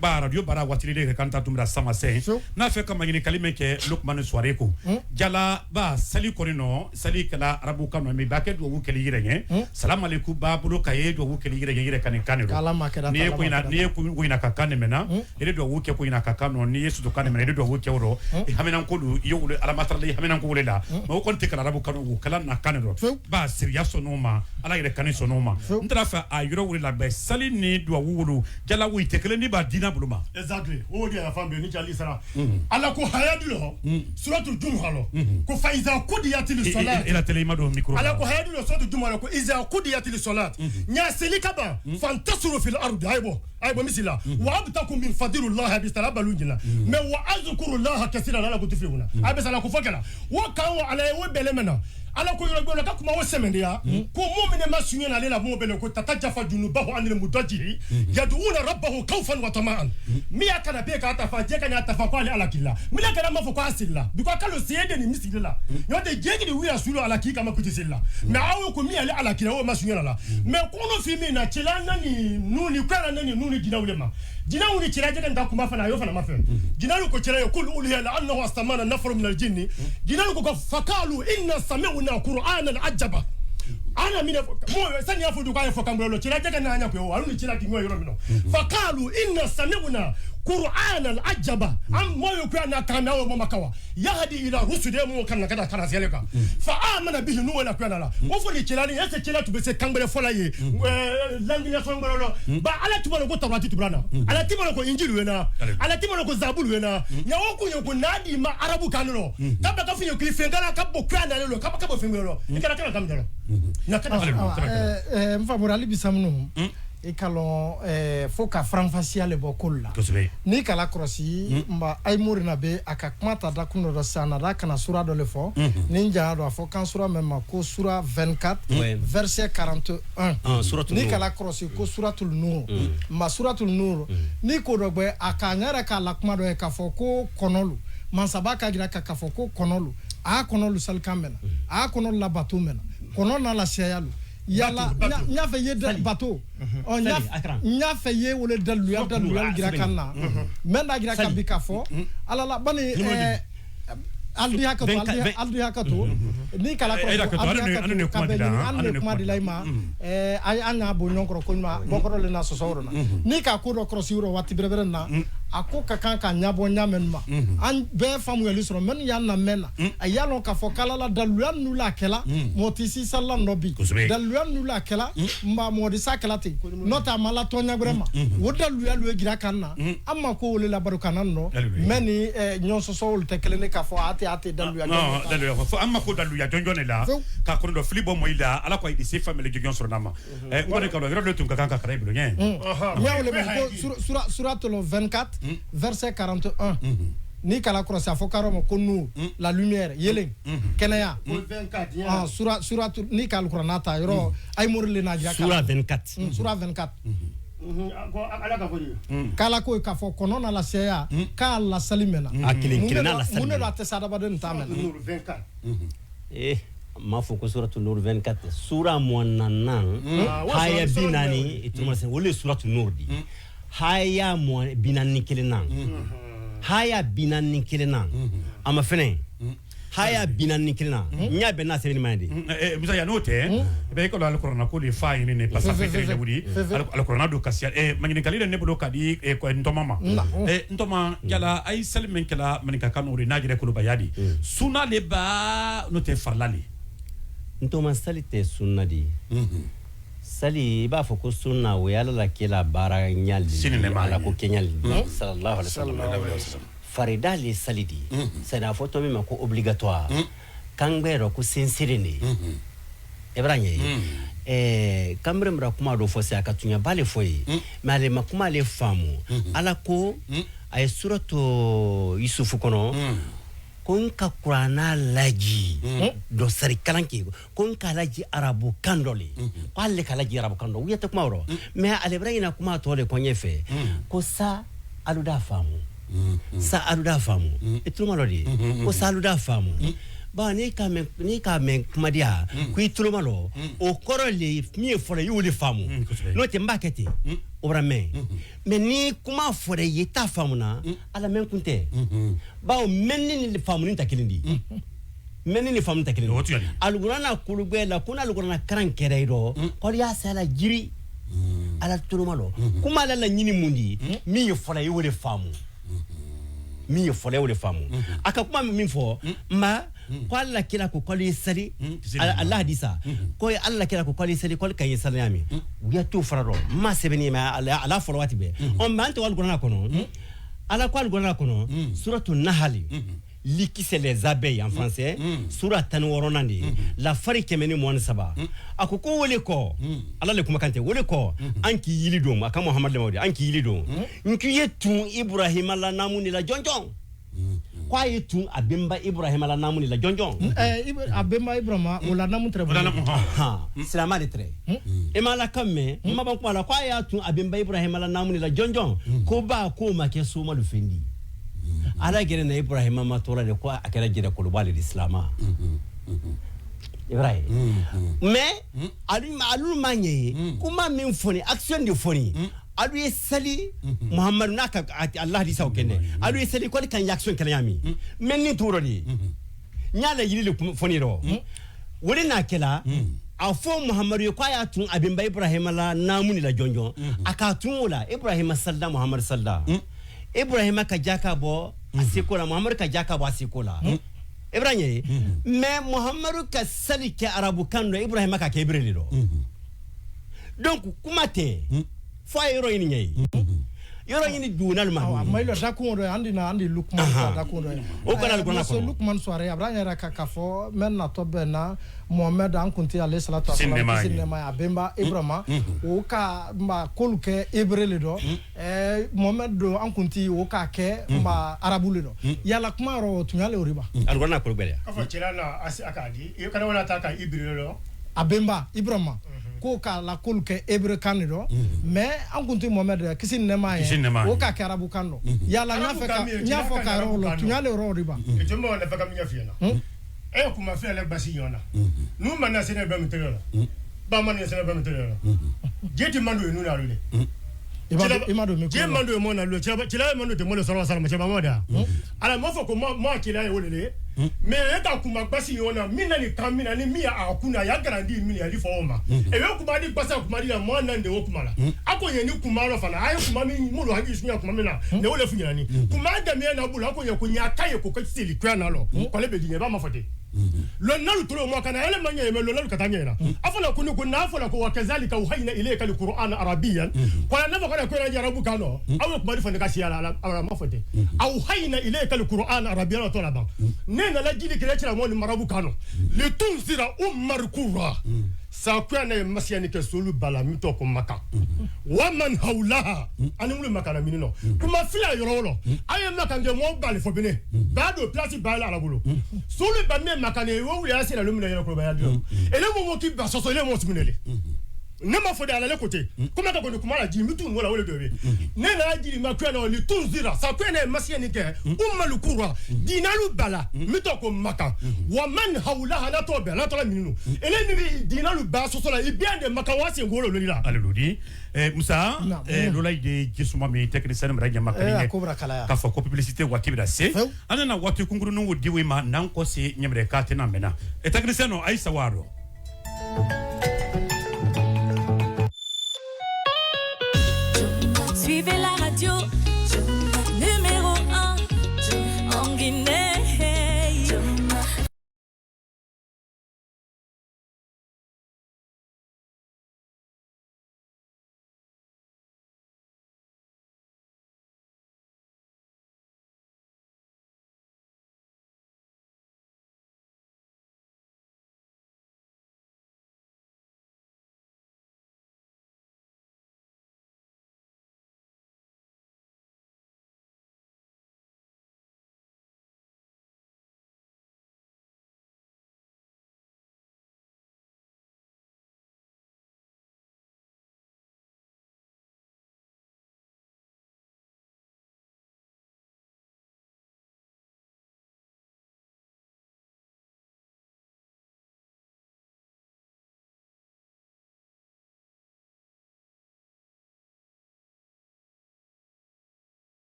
ba radio bara waati de kan ta tumra sama sen n'a fɛ ka maɲininkali min kɛ Lukman Suware ko jala ba sali kɔni nɔ sali kala arabu kan nɔ mais ba kɛ duwawu kɛli yɛrɛ ɲɛ salamu aleykum ba bolo ka ye duwawu kɛli yɛrɛ ɲɛ yɛrɛ kan kan n'i ye ko ina n'i ye ko ina ka kan mɛna i de duwawu kɛ ko ina ka kan nɔ n'i ye soto kan mɛna i de duwawu kɛ o rɔ i haminan ko do i ye wele alamatara i haminan ko wele la mais o kɔni tɛ kala arabu kan o kala na kan dɔ ba siriya sɔnn'o ma ala yɛrɛ kan sɔnn'o ma n taara fɛ a yɔrɔ wele la bɛɛ sali ni duwawu wolo jala wo tɛ kelen ni ba diina bolo ma exactly o de y'a fan bɛɛ ni jali sara ala ko hayadu lɔ suratul jumu'a lɔ ko fa iza qudiyatil salat ila tele ma don micro ala ko hayadu lɔ suratul jumu'a lɔ ko iza qudiyatil salat nya seli kaba fantasiru fil ardi aybo misila wa abtakum min fadlillah bi salabalu jina mais wa azkurullaha kaseeran ala ko tuflihuna abe sala ko fokala wo kan wa ala wo bele mena ala ko yoro gbolo ka kuma wo semendiya ko mu'mine ma sunya na lela mo bele ko tatajafa junubahu anil mudajihi yad'una rabbahu khawfan wa tama'an mi akana be ka ta fa je kan ta fa ko ale ala killa mi la kana ma fo ko asilla bi ko kalo sede ni misilla yote jegi di wiya sulu ala ki kama kuti silla mais awo ko mi ale ala killa wo ma sunya la mais ko no fi mi na cela nani nuni ko na nani nuni dinawle ma dinaw ni cela je kan ta kuma fana yo fana ma fe dinaw ko cela yo kul uliya la annahu astamana nafaru min aljinni dinaw ko fakalu inna sami'na qur'anan ajaba ana mina mo sani afu du ka fo kambolo cela je kan na nya ko yo aluni cela ki ngoy yoro mino fakalu inna sami'na qur'anan ajaba am moyo ko na kana o makawa yahdi ila rusude mo kan na kada kana seleka fa amana bihi nu wala ko na la o fo ni cela ni ese cela tu be se kambele fola ye langi ya songolo lo ba ala tubalo ko tawrati tubrana ala tibalo ko injilu wena ala tibalo ko zabulu wena nya wo ko ko nadi ma arabu kanlo kabla ka finyo ki fengala ka bo ko na lo ka ka bo fengolo ikara kana kam dalo nya kana mfa morali bisamnu e kalon fo ka faranfasiya le bɔ kolu la n'i kala kɔlɔsi nba Ayimori na bɛ a ka kuma ta da kun dɔ sisan na da kana sura dɔ le fɔ ni n janya don a fɔ kan sura min ma ko sura 24 verset 41 n'i kala kɔlɔsi ko suratul nur nba suratul nur n'i ko dɔ gbɛ a k'a ɲɛ yɛrɛ k'a la kuma dɔ ye k'a fɔ ko kɔnɔlu mansaba k'a jira k'a fɔ ko kɔnɔlu a kɔnɔlu salikan mɛnna a kɔnɔlu labato mɛnna kɔnɔ n'a la siyaya yala n y'a fɛ ye bato n y'a fɛ ye wele daluya jira kan na mɛ n'a jira ka bi k'a fɔ ala la bani aldi hakato ni kala kɔrɔ ka bɛn an de kuma dila i ma an y'a bɔ ɲɔgɔn kɔrɔ ko ɲuman bɔkɔrɔ le na sɔsɔ yɔrɔ na n'i ka ko dɔ kɔlɔsi yɔrɔ waati bɛrɛbɛrɛ na a ko ka kan ka ɲɛbɔ ɲa ma an bɛɛ faamuyali sɔrɔ minnu y'an na mɛn na a y'a lɔn k'a fɔ k'ala la daluya ninnu la kɛla mɔgɔ tɛ si salila nɔ bi daluya ninnu la kɛla nba mɔgɔ tɛ s'a kɛla ten n'o tɛ a ma la tɔn ɲɛ ma o daluya lu ye jira kan na an ma ko wele labaro kana nɔ mɛ ni ɲɔgɔn sɔsɔ olu tɛ kelen ye k'a fɔ a tɛ a tɛ daluya daluya fo an ma ko daluya jɔnjɔn de la ka kɔnɔ dɔ fili bɔ mɔ i la ala ko i se famille jɔnjɔn sɔrɔ n'a ma n kɔni ka dɔn yɔrɔ dɔ tun ka kan ka kara i bolo ɲɛ n y'a wele ko sura tɔlɔ 24 verset 41 ni kala kɔlɔsi a fɔ k'a ma ko nu la lumière yelen kɛnɛya sura sura ni k'ale kuranna ta yɔrɔ Ayimori le n'a jira sura 24 sura 24 ala ka fɔ de k'ala ko k'a fɔ kɔnɔ na lasɛya k'a lasali mɛnna a kelen kelen n'a lasali mun de la a tɛ se adamaden ta mɛnna n m'a fɔ ko suratu nur 24 sura mugan haya bi naani o le suratu nur di haya 41 na haya 41 na a ma fɛnɛ haya 41 na n y'a bɛn n'a sɛbɛnni ma ye de. Musa yan n'o tɛ i bɛ ekɔli alikuranna ko de fa ɲini ne parce que fɛn kelen wuli alikuranna don kasi maɲininkali de ne bolo ka di ntɔma ma ntɔma yala a ye sali min kɛla maninka kan o de n'a yɛrɛ kolobaya de sunna le ba n'o tɛ farila le. Ntɔma sali tɛ sunna de ye. Sali i b'a fɔ ko sunna o ye ala la kela baara ɲali ala ko kɛɲali sallallahu alaihi wasallam farida le sali di c'est à fɔ tɔ min ma ko obligatoire kangbɛ rɔ ko sincere ne e b'a ɲɛ ye kanbere mara kuma dɔ fɔ se a ka tunya ba le fɔ ye mais ale ma kuma ale faamu ala ko a ye suratu Yusufu kɔnɔ ko n ka kuranna laji dɔ sari kalan kɛ ko n ka laji arabu kan dɔ le ko ale ka laji arabu kan dɔ u ye tɛ kuma yɔrɔ mais ale bɛra ɲina kuma tɔ de kɔ ɲɛfɛ ko sa alu da faamu sa alu da faamu i tulo ma dɔ de ko sa alu da faamu Ba n'i k'a mɛn kumadiya ko i tulo ma lɔ o kɔrɔ le min ye fɔlɔ i y'o de faamu n'o tɛ n b'a kɛ ten o bɔra mɛn mais ni kuma fɔra i ye i t'a faamu na ala mɛn kun tɛ bawo mɛnni ni faamuni tɛ kelen di mɛnni ni faamu tɛ kelen di alukurana kulugbɛ la ko n'alukurana karan kɛra i rɔ k'alu y'a se ala jiri ala tulo ma lɔ kuma ala la ɲini mun di min ye fɔlɔ i y'o de faamu min ye fɔlɔ i y'o de faamu a ka kuma min fɔ nba ko alla kira ko k'ale ye sali ala hadisa ko alla kira ko k'ale ye sali k'ale ka ye sali min u y'a t'o fara dɔn n ma sɛbɛnni mais ala fɔlɔ waati bɛɛ ɔ mais an tɛ alukurana kɔnɔ ala ko alukurana kɔnɔ suratu nahali liki c'est les abeilles en français sura 16nan de ye la fari 123 a ko ko wele kɔ ala le kumakan tɛ wele kɔ an k'i yili don a ka Muhamadu lama o de an k'i yili don n k'i ye tun Ibrahima la naamu de la jɔnjɔn ko a ye tun a bɛnba Ibrahima la naamu de la jɔnjɔn a bɛnba Ibrahima o la naamu tɛrɛ silama de tɛrɛ e ma ala kan mɛn n ma ban kuma la ko a y'a tun a bɛnba Ibrahima la naamu de la jɔnjɔn ko ba k'o ma kɛ somalu fɛn di ala gɛrɛ na Ibrahima ma tora de ko a kɛra jɛrɛ koloba le di silama Ibrahima mais alu ma ɲɛ ye kuma min fɔ ni action de fɔ ni alu ye sali Muhamadu n'a ka Allah hadisaw kɛnɛ alu ye sali k'ale ka ɲi action kɛnɛ min mais ni t'o rɔ de n y'a la yiri de fɔ ni rɔ o de n'a kɛla a fɔ Muhamadu ye k'a y'a tun a bɛnba Ibrahima la naamu de la jɔnjɔn a k'a tun o la Ibrahima salida Muhamadu salida Ibrahima ka ja ka bɔ a seko la Muhamadu ka ja ka bɔ a seko la Ibrahima ye mais Muhamadu ka sali kɛ arabukan dɔ Ibrahima ka kɛ hébreu de dɔ donc kuma tɛ fo a ye yɔrɔ ɲini ɲɛ ye yɔrɔ ɲini duguna ma ma ilo dakun dɔ andi na andi Lukman ka dakun dɔ o kana Lukman kɔnɔ Lukman soirée Ibrahima yɛrɛ ka fɔ mɛ natɔ bɛ na Mohamed an kunti ale salatu wasalam kisi nɛɛma a bɛnba Ibrahima o ka ma k'olu kɛ hébreu le dɔ Mohamed don an kunti o k'a kɛ ma arabu le dɔ yala kuma yɔrɔ tun y'ale o de ba Alukura kolo gbɛlɛya k'a fɔ cɛla na a k'a di i kana wala ta ka hébreu dɔ a bɛnba Ibrahima ko k'a la k'olu kɛ hébreu kan de dɔ mais an kun tɛ Mohamed kisi nɛɛma ye o k'a kɛ arabu kan dɔ yala n y'a fɔ ka yɔrɔ la tun y'ale yɔrɔ de ba jɔn b'o nafa ka min ɲɛf'i ɲɛna e kuma filɛ ne basi ɲɔgɔn na n'u ma na sɛnɛ bɛ min tɛgɛ la ba ma na sɛnɛ bɛ min tɛgɛ la jɛ ti man don yen n'u n'alu de i ma don min jɛ man don yen mɔ n'alu cɛla ye man don tɛ mɔ de sɔrɔ sara ma cɛba mɔ de ala m'a fɔ ko mɔ cɛla ye o de ye mais e ka kuma basi ɲɔgɔn na min na nin kan min na ni min y'a kun na a y'a garandi min ye a fɔ o ma e bɛ kuma di basa kuma di la mɔ nan de o kuma la a ko ɲɛ ni kuma dɔ fana a ye kuma min m'olu hakili sunya kuma min na ne o le fu ɲɛna ni kuma daminɛ na bolo a ko ɲɛ ko ɲa ka ye ko ka seli kuya na lɔ k'ale bɛ di ɲɛ i b'a ma fɔ ten lɔnnalu tolo mɔ kana ele ma ɲɛ mɛ lɔnnalu ka taa ɲɛ na a fɔla ko ni ko n'a fɔla ko wa kazalika uhayna ilayka alquran arabiyan ko na fɔ ko ko arabu kan nɔ aw ye kuma di fana ka siya la ala ma fɔ ten awhayna ilayka alquran arabiyan to la ban ne nana jili kɛlɛ cɛla mɔ ni marabu kan nɔ litunzira ummar qura sakuya ne masiyani kɛ solu bala min tɔ ko makan wa man hawlaha ani wuli makan min nɔ kuma fila yɔrɔ lɔ a ye makan kɛ mɔgɔw bali fɔ bene ba don place ba la ala bolo solu ba min makan ye wo wuli a sera lu minɛ yɛrɛ kɔrɔbaya dɔn ele mo ki ba sɔsɔ ele mo sumune le ne ma fɔ de ala le côté kuma ka kɔni kuma la ji mi tun wala wala dɔ bɛ ne nana jiri ma kuya na litunzira sakuya ne masiyani kɛ ummalu qura dinalu bala mi tɔ ko makan wa man hawlaha la tɔ bɛ la tɔ la minnu ele ni bi dinalu ba sɔsɔ la i bien de makan wa sen golo loli la ale lodi Musa lola de jisuma mi technicien mara jama kani k'a fɔ ko publicité waati bɛ se an nana waati kunkurunin wo di ma n'an kɔ se ɲɛmɛrɛ k'a tɛna mɛnna technicien no Ayisa Waro. Suivez la radio numéro 1 en Guinée.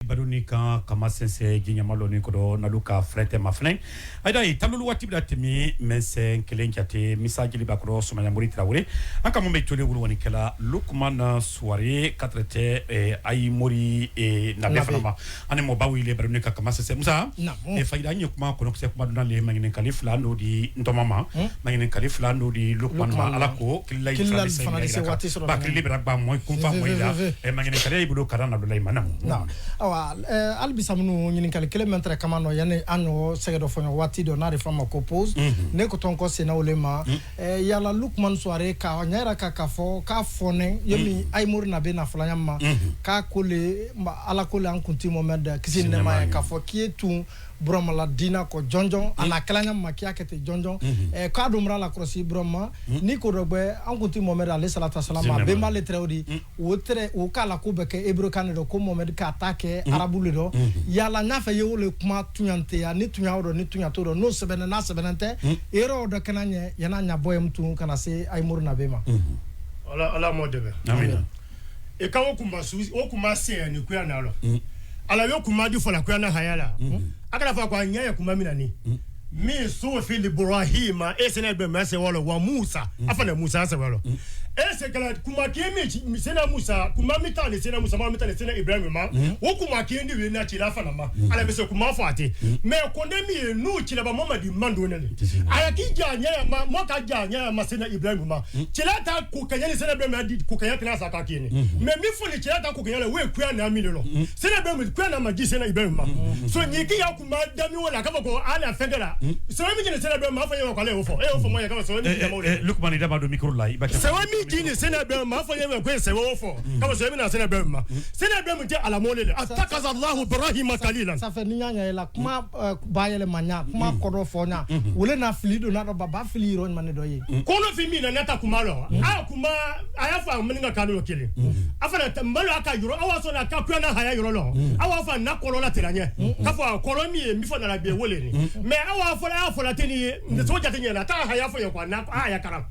Baroni kan kama sɛnsɛn jiɲama lɔni kɔrɔ n'alu ka frɛ tɛ ma fɛnɛ ayida ye talolu waati bɛna tɛmɛ mɛnsɛn kelen jate Misa Jeliba kɔrɔ Sumaya Mori Tarawele an ka mun bɛ tole wolowanikɛla Lukumana Suware katrɛtɛ ayi Mori nabe fana ma ani mɔba wele baroni ka kama sɛnsɛn Musa fayida an ye kuma kɔnɔkisɛ kuma donna le maɲininkali fila n'o di ntɔma ma maɲininkali fila n'o di Lukumana ma ala ko kilila fana se ba kilili bɛna gba mɔ kunfa mɔ i la maɲininkali y'i bolo kalan na dɔ la i ma na. Awa hali bisa minnu ɲininkali kelen min tɛrɛ kama nɔ yanni an ɲɔgɔn sɛgɛ dɔ fɔ ɲɔgɔn waati dɔ n'a de fɔ ma ko pause ne ko tɔn kɔ senna o le ma yala Lukumana Suware ka ɲɛ yɛrɛ ka k'a fɔ k'a fɔnɛ yomi Ayimori na bɛ na fɔlɔ ma k'a ko le ala ko le an kunti Mohamɛd kisi ni nɛɛma ye k'a fɔ k'i ye tun Burama diina kɔ jɔnjɔn a na kɛla ɲa ma k'i y'a kɛ ten jɔnjɔn k'a don la kɔlɔsi Burama ni ko dɔ gbɛ an kunti Mohamɛd ale salatu salam a bɛnba le tɛrɛ o di o tɛrɛ o k'a la ko bɛ kɛ hébreu kan de dɔ ko Mohamɛd k'a ta kɛ arabu le dɔ yala n'a fɛ ye o le kuma tuɲa tɛ ya ni tuɲa o dɔ ni tuɲa t'o dɔ n'o sɛbɛnnen n'a sɛbɛnnen tɛ yɔrɔ dɔ kɛnɛ ɲɛ yan'a ɲa bɔ yen tun ka na se Ayimori nabe ma. Ala ala mɔ dɛmɛ. Amina. E ka o kuma su o kuma sɛn ni kuya na lɔ. Ala yo kuma di fɔla kuya na haya la. A kana fɔ ko a ɲɛ ye kuma min na ni. Min so fi Ibrahima e sene bɛ mɛ se wɔlɔ wa Musa a fana Musa se wɔlɔ. E se kala kuma ke mi sena Musa kuma mi ta ni sena Musa ma mi ta ni sena Ibrahim ma o kuma ke ni we na ci la fana ma ala bɛ se kuma fɔ ate mais ko ne mi ye n'u ci la ba Mamadi mando ne le aya ki ja ɲɛ ma mo ka ja ɲɛ ma sena Ibrahim ma ci la ta ko kanya ni sena Ibrahim di ko kanya tena sa ka ke ni mais mi fo ni ci la ta ko kanya le we kuya na mi le lo sena Ibrahim kuya na ma ji sena Ibrahim ma so ni ki ya kuma dami wala ka ko ala fɛn la sɛbɛn min jeni sena Ibrahim ma fɔ ye ko ale y'o fɔ e y'o fɔ mo ye ka sɛbɛn min jama o le Lukumana i da b'a don micro la i b'a kɛ sɛbɛn min jeni sena Ibrahim ma fɔ ye ko ye sɛbɛn o fɔ ka sɛbɛn min na sena Ibrahim ma sena Ibrahim tɛ ala mɔle le atakaza Allahu Ibrahima kalilan. Ça fait ni ɲa ɲa la kuma bayɛlɛma ɲa kuma kɔdɔ fɔ ɲa wole na fili don n'a dɔ ba fili yɔrɔ ɲuman ne dɔ ye kɔnɔ fi min na ne ta kuma lɔ a kuma a y'a fɔ a mani ka kan dɔ kelen a fana malo a ka yɔrɔ aw sɔnna a ka kuya na haya yɔrɔ lɔ aw b'a fɔ na kɔlɔ la tɛrɛ ɲɛ k'a fɔ a kɔlɔ min ye min fɔ nana bi wele ni mais aw b'a fɔ a fɔla tɛ ni ye so jate ɲɛna a t'a haya fɔ ye quoi na a haya karam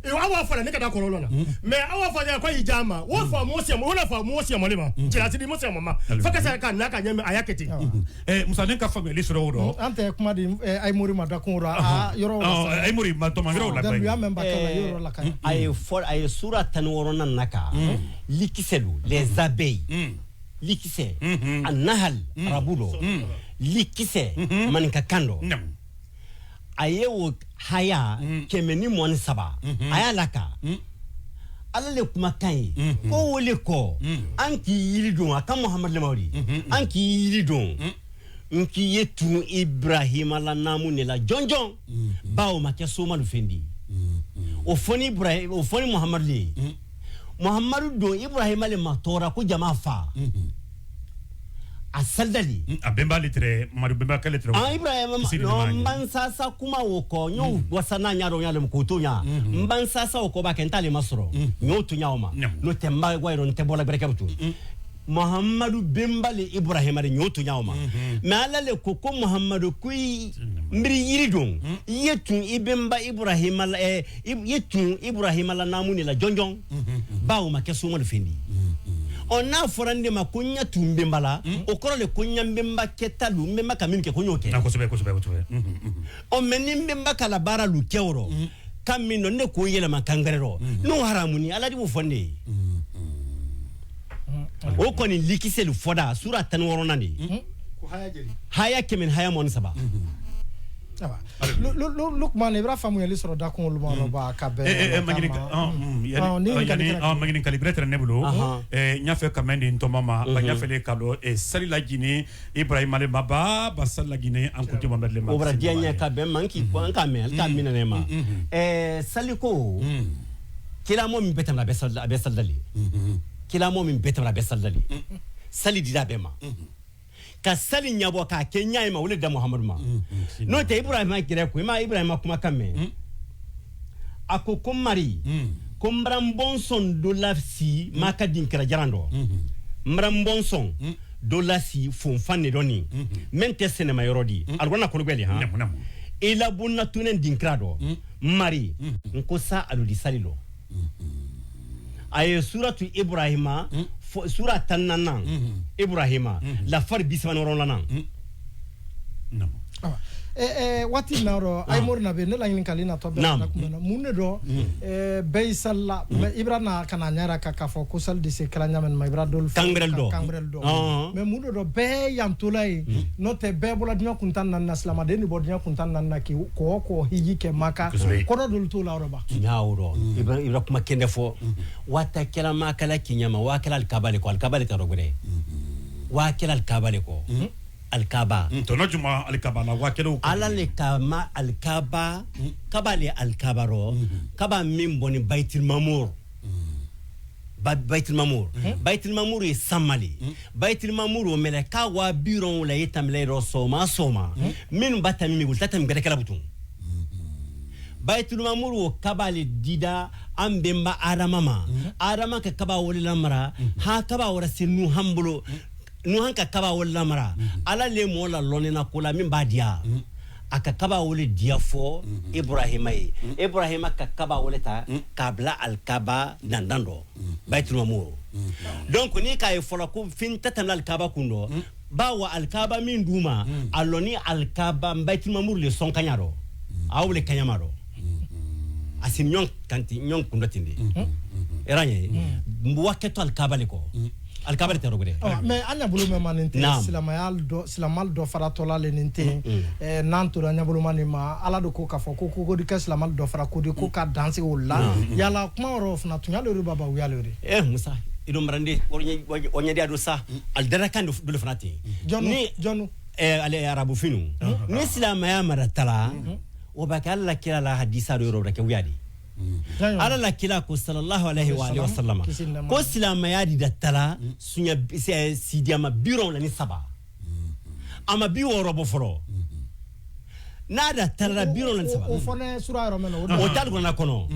aw b'a fɔ ne ka taa kɔlɔ la mais aw b'a fɔ ko y'i ja ma o fɔ mo sɛmɔ o la fɔ mo sɛmɔ le ma cɛlasigi mo sɛmɔ ma fo ka se ka na ka ɲɛ a y'a kɛ ten. Musa ne ka faamuyali sɔrɔ o rɔ an tɛ kuma di Ayimori ma dakun rɔ a yɔrɔ la Ayimori ma tɔmɔ yɔrɔ la daluya mɛn ba kɛ la yɔrɔ la ka a ye fɔ a ye sura 16nan na ka likisɛlu les abeilles likisɛ a nahal arabu dɔ likisɛ maninka kan dɔ a ye o haya 123 a y'a laka ala le kumakan ye ko o le kɔ an k'i yiri don a ka Muhamadu lamawuli an k'i yiri don n k'i ye tun Ibrahima la naamu ne la jɔnjɔn bawo ma kɛ somalu fɛn di o fɔ ni Ibrahima o fɔ ni Muhamadu le ye Muhamadu don Ibrahima le ma tɔɔra ko jama fa a saldali a bɛnba le tɛrɛ Mamadu bɛnba kɛlɛ tɛrɛ an Ibrahima non n b'an sasa kuma o kɔ n y'o wasa n'a ɲa dɔn ɲa k'o to ɲa n b'an sasa o kɔ b'a kɛ n t'ale ma sɔrɔ n y'o to ɲa o ma n'o tɛ n b'a wa yɔrɔ n tɛ bɔla gbɛrɛkɛ to Muhamadu bɛnba le Ibrahima de n y'o to ɲa o ma mais ala le ko ko Muhamadu ko i n biri yiri don i ye tun i bɛnba Ibrahima la i ye tun Ibrahima la naamu ne la jɔnjɔn bawo ma kɛ somalu fɛn di ɔ n'a fɔra ne ma ko n ɲɛ tun bɛnba la o kɔrɔ le ko n ɲɛ bɛnba kɛta lu n bɛnba ka min kɛ ko n y'o kɛ. Kosɛbɛ kosɛbɛ kosɛbɛ. Ɔ mɛ ni n bɛnba ka la baara lu kɛ o rɔ kan min dɔn ne k'o yɛlɛma kan wɛrɛ rɔ n'o haramu ni ala de b'o fɔ ne ye. O kɔni likisɛ lu fɔda sura 16nan de ye. Haya 100 ni haya 23. Lukman i b'a faamuyali sɔrɔ dakun olu ma ba ka bɛn. Maɲininkali bɛrɛ tɛrɛ ne bolo n y'a fɛ ka mɛn di n tɔma ma ba n y'a fɛ de k'a dɔn sali lajini Ibrahima le ma ba ba sali lajini an kunti Mamadu le ma. O bara diya n ye ka bɛn ma n k'i an k'a mɛn hali k'a minɛ ne ma saliko kilamɔ min bɛɛ tɛmɛna a bɛ sali dali kilamɔ min bɛɛ tɛmɛna a bɛ sali dali sali dira bɛɛ ma. Ka sali ɲabɔ k'a kɛ ɲa ye ma o le da Muhamadu ma n'o tɛ Ibrahima gɛrɛ ko i ma Ibrahima kumakan mɛn a ko ko mari ko n bara n bɔnsɔn dɔ lasi ma ka dinkɛra jaran dɔ n bara n bɔnsɔn dɔ lasi fonfan ne dɔ nin mɛ n tɛ sɛnɛma yɔrɔ di alikɔrɔna kologbɛli han i labonna tunen dinkɛra dɔ mari n ko sa alu di sali lɔ A ye suratu Ibrahima sura 14 Ibrahima la far 37. Waati na rɔ Ayimori na bɛ ne la ɲininkali natɔ bɛɛ la kun na mun de dɔ bɛɛ y'i sali la mais Ibra na ka na ɲɛ ka fɔ ko sali de se kɛra ɲa ma Ibra dɔlu kangbɛrɛli dɔ mais mun de dɔ bɛɛ yantola ye n'o tɛ bɛɛ bɔra diɲɛ kuntan naani na silamaden de bɔ diɲɛ kuntan naani na k'i kɔ hiji kɛ Maka kɔrɔ dɔlu t'o la yɔrɔ ba. Tiɲɛ o rɔ Ibra kuma kɛnɛ fɔ waata kɛla ma kɛla k'i ɲɛ ma waa kɛla alikaba le kɔ alikaba le t'a dɔ gbɛrɛ waa kɛla alikaba le kɔ. Alkaba. Tono juma alkaba la wakelo. Ala le kama alkaba kaba le alkaba ro kaba min boni Baitul Mamur. Baitul Mamur. Baitul Mamur ye samali. Baitul Mamur o meleka wa biron la yetamle ro soma soma. Min bata mi gulta tam gere kala butun. Baitul Mamur o kaba le dida an bemba Adama ma. Adama ka kaba wole lamara ha kaba wora sinu hambulo. Nuhan ka kaba wole lamara ala le mɔ la lɔnni ko la min b'a diya a ka kaba wole diya fɔ Ibrahima ye Ibrahima ka kaba wole ta k'a bila alikaba dandan dɔ Baitul Mamur donc n'i k'a ye fɔlɔ ko fin tɛ tɛmɛ alikaba kun dɔ bawo alikaba min d'u ma a lɔnni alikaba Baitul Mamur le sɔn kaɲa dɔ a wole kaɲama dɔ a si ɲɔgɔn kan ten ɲɔgɔn kun dɔ ten de yɛrɛ ɲɛ ye wa kɛtɔ alikaba le kɔ. Alikaba tɛ rɔgɛrɛ. Mais an ɲabolo mɛ ma nin tɛ silamɛya dɔ silamɛya dɔ faratɔla le nin tɛ n'an tora ɲabolo ma nin ma ala de ko k'a fɔ ko ko di kɛ silamɛya dɔ fara ko de ko ka dan sigi o la yala kuma yɔrɔ fana tun y'ale de baba u y'ale de. Musa i don marande o ɲɛdiya do sa ali kan dɔ fana ten. Jɔnu. Ale arabu finu ni silamɛya maratala o b'a kɛ ala la kira la hadisa dɔ yɔrɔ kɛ wuya de. Ala la kira ko sallallahu alaihi wa alihi wasallam ko silamɛya di datala sunya sidiyama 73 ama 60 bɔ fɔlɔ n'a datala 73 o fɔnɛ sura yɔrɔ mɛn na o t'ale kɔnɔ kɔnɔ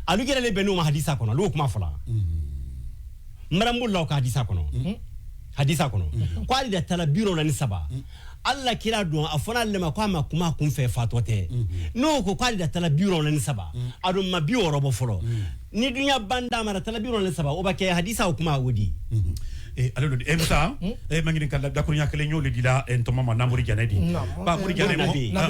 alu yɛrɛ le bɛn n'o ma hadisa kɔnɔ olu kuma fɔla marambo ka hadisa kɔnɔ hadisa kɔnɔ ko ale datala 73 Allah kira don a fɔra ale ma ko a ma kuma kun fɛ fatɔ tɛ n'o ko k'ale da tala 73 a dun ma 60 bɔ fɔlɔ ni dunya banda mara tala 73 o b'a kɛ hadisa o kuma o di. Ale do Musa mangini kala dakurunya kelen y'o le dila ntoma ma na Mori Jane di ba Mori Jane mo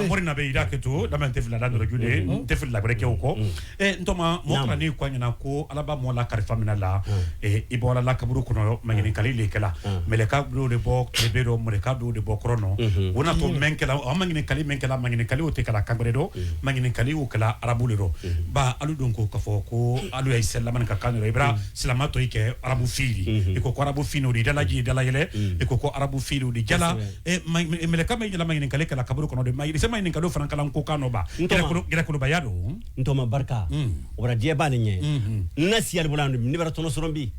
Mori Nabe ida keto dama tɛ fila da dɔrɔn jule tɛ fila gbɛrɛ kɛ o kɔ ntoma mo kana ni ko ɲɛna ko ala ba mɔ la karifa mina la i bɔra la kaburu kɔnɔ mangini kali le kɛla mɛlɛka dɔw de bɔ tilebe dɔ mɛlɛka dɔw de bɔ kɔrɔ nɔ o na to mɛn kɛla o mangini kali mɛn kɛla mangini kali o tɛ kɛla kan gbɛrɛ dɔ mangini kali o kɛla arabu le dɔ ba alu don ko k'a fɔ ko alu ya silamɛ ka kan dɔ i bara silamɛ tɔ i kɛ arabu fili i ko ko arabu fino di dala ji dala yɛlɛ e ko ko arabu filo di jala mɛlɛka ma yɛlɛma ɲininkali kɛla kaburu kɔnɔ de ma yiri sema ɲininkali fana kalan ko kan ba gɛrɛkoloba ya don ntoma barka o bara diɲɛ b'ale ɲɛ n na siyali bolo yan ne bara tɔnɔ sɔrɔ bi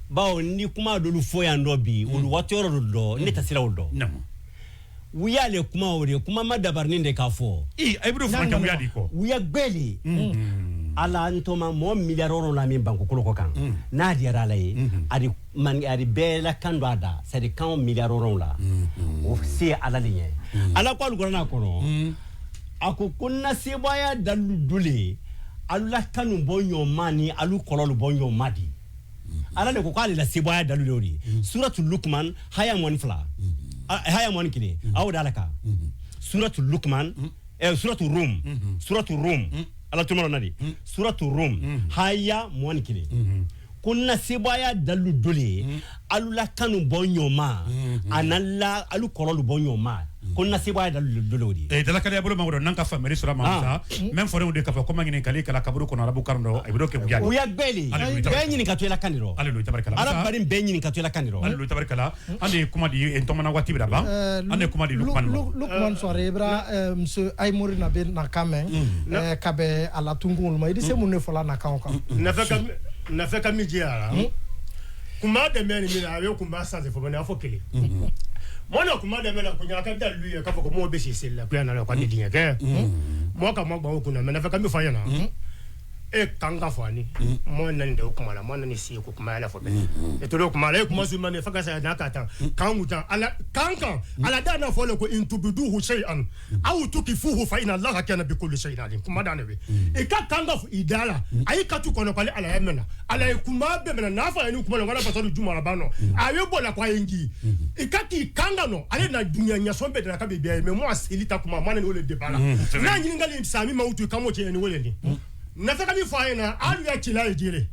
bawo ni kuma dɔlu fɔ yan dɔ bi olu waati yɔrɔ dɔ dɔn ne tɛ sira o dɔn wuya le kuma o de kuma ma dabarinin de k'a fɔ i bɛ fana kɛ wuya de kɔ wuya gbɛli ala ntoma mɔgɔ miliyari wɔɔrɔ la min bankokolo kɔ kan n'a diyara ala ye a di bɛɛ la kan don a da c'est à dire kan miliyari wɔɔrɔ la o se ala de ɲɛ ala ko alukurana kɔnɔ a ko ko n na sebaaya dalu dole alu la kanu bɔ ɲɔgɔn ni alu kɔlɔlu bɔ ɲɔgɔn ma di ala de ko k'ale la sebaaya dalu de o de suratu Lukman haya 12 haya 11 awo da ala kan suratu Lukman suratu Rum suratu Rum ala tuma na di suratu Rum haya 11 ko na sebaya dalu dole alu la kanu bɔ ɲɔgɔn anala alu kɔrɔlu bɔ ɲɔgɔn ko na sebaya dalu dole o di dala kala bolo ma nan ka famiri sura ma sa même fɔra o de ka fɔ ko ma ɲininkali kala kaburu kɔnɔ arabu kan dɔ a bɛ kɛ wuya wuya gbɛli bɛɛ ɲininka to i la kan de rɔ ale lo tabarikala ala bari bɛɛ ɲininka to i la kan de rɔ ale lo tabarikala an de ye kuma di ntɔmɔna waati bɛ ban an de ye kuma di Lukman ma Lukman Soare ibra monsieur Ayimori na bɛ na kan mɛn ka bɛn a la tunkun ma i se mun de fɔla na kan o kan nafa ka min jɛra kuma dɛmɛ ni min a bɛ kuma sanse fɔ a fɔ kelen mɔ na kuma dɛmɛ la ko ɲa ka dalu ye k'a fɔ ko mɔgɔw bɛ si seli la ko yan na ko ne diɲɛ kɛ mɔgɔ ka mɔ gbɔ kunna mɛ nafa ka min fɔ a ɲɛna E kan ka fɔ ani mɔ nani de o kuma la mɔ nani si ko kuma ala fɔ bɛɛ e to do kuma la e kuma su man ne fa ka sa na ka tan kan gutan ala kan kan ala da na fɔ le ko in tubiduhu shay'an aw tukifuhu fa inna allaha kana bi kulli shay'in alim kuma da ne be e ka kan ka fɔ i da la ayi ka tu kɔnɔ ko ala ya mɛna ala ye kuma bɛɛ mɛna n'a fɔ ni kuma la wala fasadu juma la ban nɔ a ye bɔ la ko ayi ngi i ka k'i kan ka nɔ ale na dunya ɲɛsɔn bɛɛ de la ka bɛ bɛɛ mais moi seli ta kuma ma ne o le débat la n'a ɲininkali sami ma utu kamo cɛ ni wele ni nafa ka mi fɔ a ɲɛna alu ya cila ye jere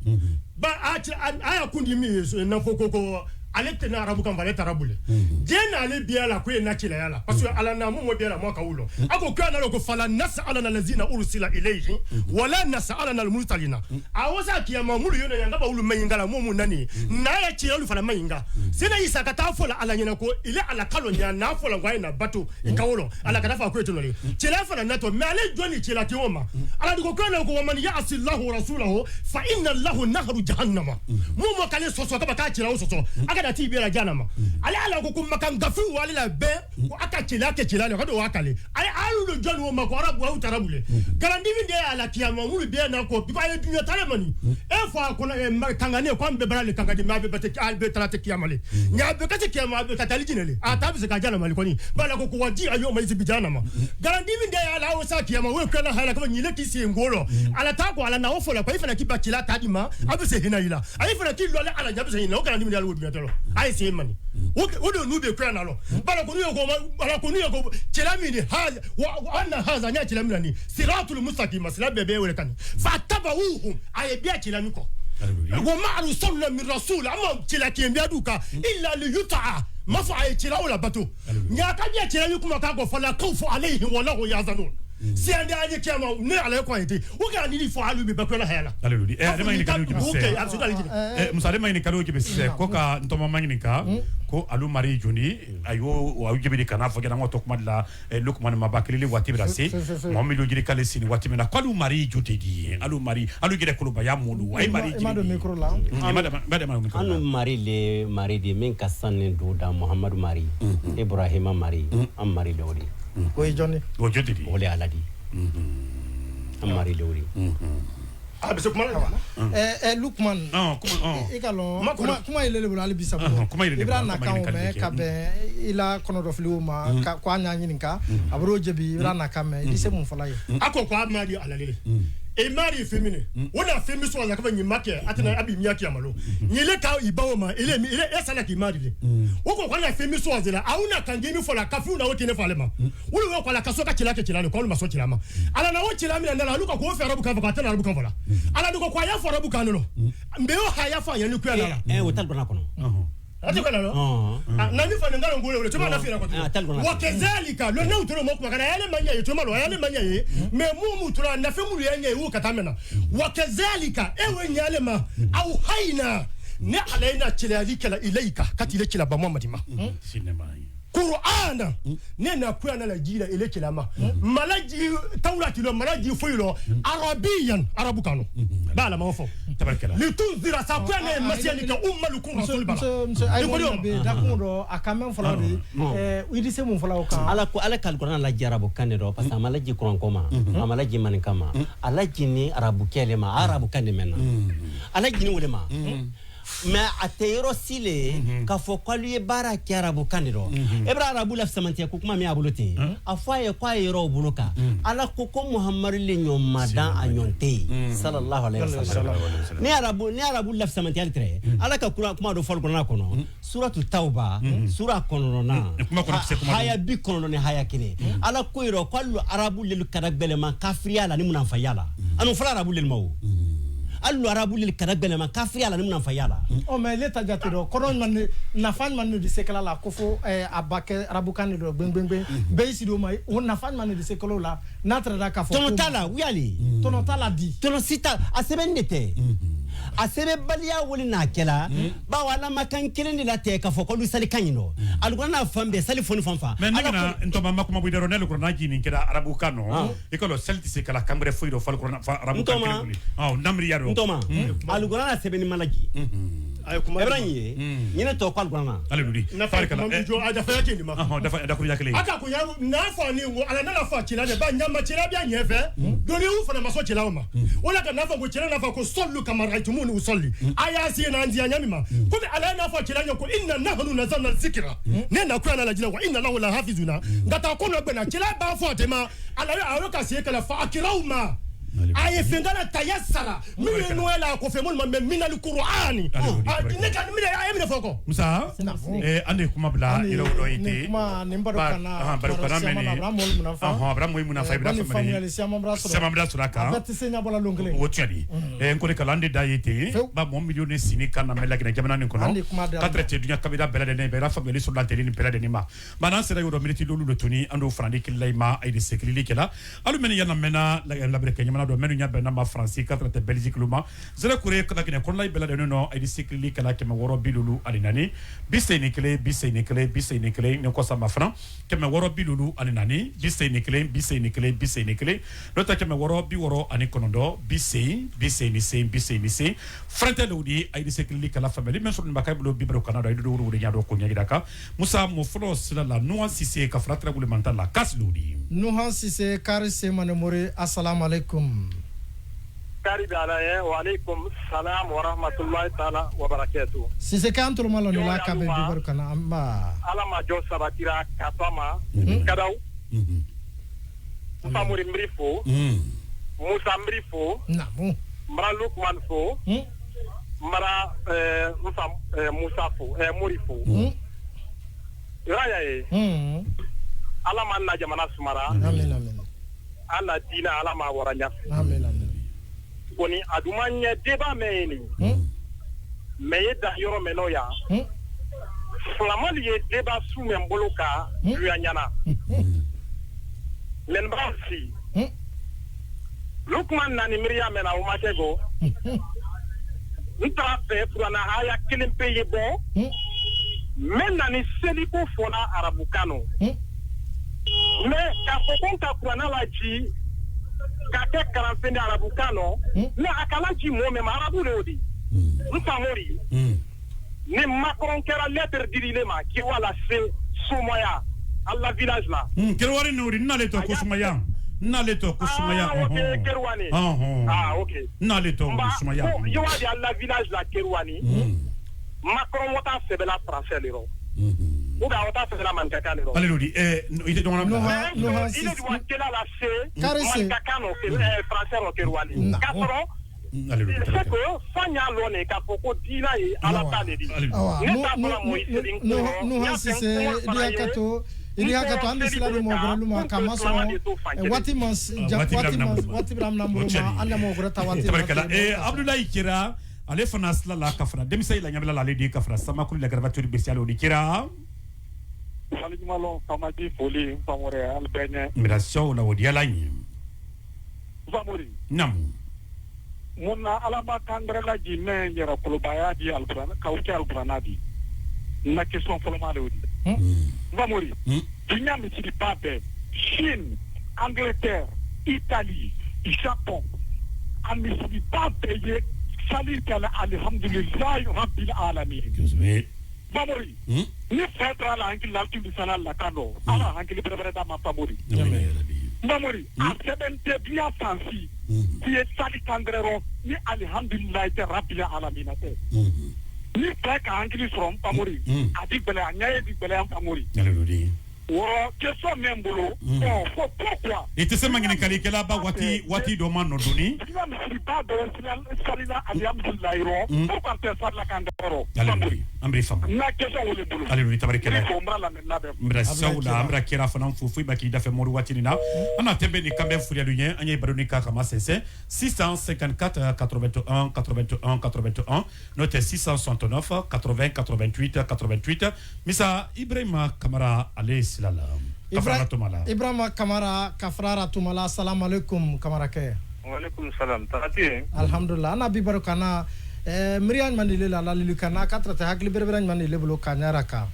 ba a ya kundi min ye nafo ko ale tɛ na arabu kan ale taara bole diɲɛ n'ale biya la ko ye na cilaya la parce que ala na mun biya la mɔ ka wulo a ko k'a na ko fala nas'alana allazina ursila ilayhi wala nas'alana al-mursalina a wasa kiyama mulu yona yanga ba wulu mayinga la mu nani n'a ya cila olu fana mayinga sena isa ka taa fɔ la ala ɲɛna ko ile ala kalo ɲa n'a fɔ la ko a ye na bato i ka wolo ala ka taa fɔ ko e tɛ cila fana natɔ mais ale jɔn ni cila ti o ma ala ko k'a na ko wa man ya'si Allahu rasulahu fa inna lahu nahru jahannama mu mo kale sɔsɔ ka ba k'a cila o sɔsɔ aka ti bira jana ma ale ala ko makan gafu wale la be ko aka cila ke cila le ko do wakale ale alu do jonu ma ko arabu awu tarabule garandi min de ala kiyama mulu be na ko bi ay dunya tale mani e fa ko na kangane ko ambe barale kangadi ma be bate albe tarate kiyama le nya be kate kiyama be katali jinele a tabi se ka jana mali ko ni bala ko waji ayo mai bi jana ma garandi min de ala o sa kiyama we kana hala ko nyile ki se ngolo ala ta ko ala na o fola ko ifana ki bakila tadi ma abe se hina ila ay fana ki lole ala nya be se hina o garandi min de ala wo dunya talo ay se mani o de nu be kwa na lo bala ko nu ko ala ko nu ko cela mi ni ha wa anna haza nya cela mi ni siratul mustaqim sira bebe wele kan fatabauhum ay biya cela mi ko wa ma arsalna min rasul amma cela ki biya duka illa li yuta'a ma fa ay cela wala bato nya ka biya cela mi kuma ka ko fala khawfu alayhi wa lahu yazanun si ande aje kiyama ne ala ko ayete o ka ni fo alu be bakola hayala alelu eh ale ma ni kalo ki bise eh musa ale ma ni kalo ki bise ko ka ntoma ma ni ka ko alu mari joni ayo o ayu jebe kana fo gena ngoto kuma la Lukman Mabakili le wati bra se mo mi lo jiri kale sini wati mena ko alu mari jote di alu mari alu gere ko ba ya molu ay mari jini ma do micro la ma do micro anu mari le mari di min ka sanne do da Muhammadu mari Ibrahima mari am mari lori ko joni o joti di wole aladi am mari lori ah bisa kuma eh Lukman kuma e ka lon kuma ile le bolo ali bisa kuma ile le ibra na kan o me ka ben ila kono do fili o ma ko anya nyini ka abro jebi ibra na kan me di se mun fala ye akko ko amadi alalele e mari femine wona femi so la ka nyi make atena abi mi yaki amalo nyile ka ibawo ma ile ile esala ki mari le wo ko la femi so azela auna kangi mi fola kafu na wote ne fale ma wulu wo ko la kaso ka cila ke cila le ko ma so cila ma ala na wo cila mi na la luka ko fe arabu kan fa ka tena arabu kan fa la ala ko ko ya fa arabu kan lo mbe o ha ya fa ya ni ku ya la eh o tal bona kono ati kana lo na mi fa ngalo ngolo le tuma na fira ko wa kezalika lo na utoro mo kuma kana yale manya ye tuma lo yale manya ye me mu mutura na fe mu ye nya ye kata mena wa kezalika ewe nyale ma au haina ne alaina chilalika la ilaika kati ile chila ba Muhammad ma sinema Qur'ana ne na kuya na la jira ile chila ma malaji tawrati lo malaji foylo arabiyan arabu kanu bala ma fo tabarkala litunzira sa kuya ne masialika ummalu kun rasul bala monsieur ay be dakundo akamen fala de eh idi se mun fala o kan ala ko ala kal Qur'an la jarabu kan do parce que malaji Qur'an ko ma malaji man kama ala jini arabu kele ma arabu kan mena ala jini wole ma mais a tɛ yɔrɔ si le k'a fɔ k'alu ye baara kɛ arabu kan de rɔ e bɛ arabu la fisamantiya ko kuma min a bolo ten a fɔ a ye k'a ye yɔrɔw bolo kan ala ko ko Muhammadu le ɲɔgɔn ma dan a ɲɔgɔn tɛ yen sallallahu alayhi wa sallam ni arabu la fisamantiya tɛ ala ka kuma dɔ fɔli kɔnɔna kɔnɔ suratu tawba sura kɔnɔntɔnnan haya 91 ala ko yɔrɔ k'alu arabu lelu kada gbɛlɛman kafiriya la ni munafaya la anu fɔlɔ arabu lelu ma o allu arabu lil kada gbɛlɛma kafiriya la ni munafaya la. Ɔ mais le ta jate dɔ kɔrɔ man nafa man ne de se kala la ko fo a ba kɛ arabukan de dɔ gbɛngbɛngbɛn bɛɛ y'i sigi o ma o nafa man ne de se kalo la n'a taara k'a fɔ. Tɔnɔ t'a la wuyali. Tɔnɔ t'a la di. Tɔnɔ si t'a a sɛbɛnni de tɛ. A sɛbɛnbaliya wuli n'a kɛla bawo ala ma kan kelen de la tɛ k'a fɔ k'olu sali kan ɲi nɔ alukurana fan bɛɛ sali foni fan fan. Mais ne kana ntɔma ma kuma bɔ i da rɔ ne alukurana jinin kɛra arabu kan nɔ i ka dɔn sali tɛ se kala kan wɛrɛ foyi dɔ fɔ alukurana arabu kan kelen boli ɔ namiriya dɔ. Ntɔma alukurana sɛbɛnni ma laji. Ebra ye ɲinɛ tɔ ko alkurana ale dudi nafa jo a dafa yake ni ma dafa da kuruya kelen aka ko ya na fa ni ngo ala nana fa cila de ba nyama cila bi ɲɛfɛ doni u fana maso cila ma wala ka nafa ko cila nafa ko sallu kama raitumuni usalli aya si na ndia nyami ma ko bi ala nafa cila ko inna nahnu nazalna zikra ne na ko ala la jila wa inna lahu la hafizuna ngata ko no gbena cila ba fo te ma ala yo ka se kala fa akirauma aye fengala tayassara mi noela ko fe mon ma min al qur'ani ne kan mi aye mi foko Musa ande kuma bila ilo do ite kuma ne barokana barokana meni bra mo munafa ibra family sama bra sura ka abati senya bola longle o tiadi nkole kala ande da yete ba mo million sini kana mela gina jamana ni kono quatre te dunya kabida bela de ne bela family sur la télé ni bela de ni ma manan sera yoro minute lolu do tuni ando frandi killay ma ay de sekili kala alu meni yana mena la breke nyamana do menu nya bena ma France quatre te Belgique luma zere kure kala gina kon lay bela de no ay de sekili kala ke ma woro bilulu ali nani bise ni kle bise ni kle bise ni kle ne ko sama fran ke ma woro bilulu ali nani bise ni kle bise ni kle bise ni kle lota ke ma woro bi woro ani konondo bise bise ni se bise ni se frente lodi ay de sekili kala family men so mbakay bulo bibro Canada ay do wuro nya do ko nya gidaka Musa mo folo sila la nuance sise ka fratra gule mantal la kas lodi nuance sise kari se manemore assalamu alaikum kari ala wa alaikum salam wa rahmatullahi ta'ala wa barakatuh sise kan to malo ni la ka be bibro kana amma ala ma jo sabatira katama kadaw Famori mrifo Musa mrifo namu mara Lukman fo mara Musa Musa fo Muri fo raya ye ala ma na jamana sumara amin amin ala dina ala ma wara nya amin amin koni aduma nya deba me ni me ye da yoro meno ya flamali ye deba su men bolo ka luya nyana men ba si Lukman nani Miriam na umakego ntra fe furana aya kelen pe ye bon men nani seliko fona arabukano mais ka fo ko ka kurana laji ka kɛ kalanfɛn arabukano mais a ka laji mɔgɔ min ma arabu de y'o di n famori ni Macron kɛra lettre dirile ma k'i wala se Soumaya à la village là Kerouani n'o di n'ale tɔ ko Soumaya n'ale tɔ ko Soumaya ah ok Kerouani ah ok n'ale tɔ ko Soumaya ko i di à la village là Kerouani Macron wota sɛbɛla français le rɔ ou bien wota sɛbɛla mankakan le rɔ ale di i tɛ dɔn na il est droit kela la se mankakan no français rɔ Kerouani k'a sɔrɔ c'est que fanya lɔne k'a fɔ ko diina ye ala ta le di ne t'a fɔla Moïse n kɔrɔ Nuhan Sise ili hakato andi sila ni mɔgɔ ma ka ma sɔrɔ waati ma waati bila min bolo ma an na mɔgɔ wɛrɛ ta waati tabarikala Abdoulaye Kira ale fana sila la ka fara denmisɛn la ɲɛbila la ale di ka fara Samakulu la garbature spéciale o di Kira Salimalo Famadi foli n famore al bɛɛ ɲɛ mirasiw la o di ala ɲɛ famori namu mun na ala ma kan wɛrɛ laji mɛ yɛrɛ kolobaya di alkurana k'aw kɛ alkurana di na question fɔlɔ ma de o di Famori dunya misiriba bɛɛ Chine, Angleterre, Italie, Japon a misiriba bɛɛ ye sali kɛla alihamudulilayi rabbil alamin Famori ni fɛn taara la hakili la hakili sala la kan dɔ ala hakili bɛrɛ d'a ma Famori Famori a sɛbɛn tɛ dunya fan si k'i ye sali kan wɛrɛ rɔ ni alihamudulilayi tɛ rabbil alamin tɛ ni fɛ ka hakili sɔrɔ n Famori a bi gɛlɛya ɲɛ ye bi gɛlɛya n Famori wɔrɔ question min bolo bon fo pourquoi i tɛ se ma ɲininkalikɛla ba waati dɔ ma nɔ doni dunya misiriba bɛɛ salila alihamudulilayi rɔ pourquoi tɛ salila kan rɔ Famori an b'i faamu n ka question o le bolo ale don tabarikɛla n b'a lamɛn labɛn n bɛna saw la an bɛna kira fana fo foyi ba k'i dafɛ mori waati nin na an na tɛnbɛ ni kanbɛn furiyadu ɲɛ an ye baro ni ka kama sɛnsɛn 654 81 81 81 n'o tɛ 669 80 88 88 Misa Ibrahima Kamara ale sila la Kafara Tumala Ibrahima Kamara Kafara Tumala assalamu alaikum Kamara kɛ wa alaikum salam taati alhamdulillah ana bi baro kana miiriya ɲuman de la lalili kana ka tara tɛ hakili berebere ɲuman de le bolo ka ɲara kan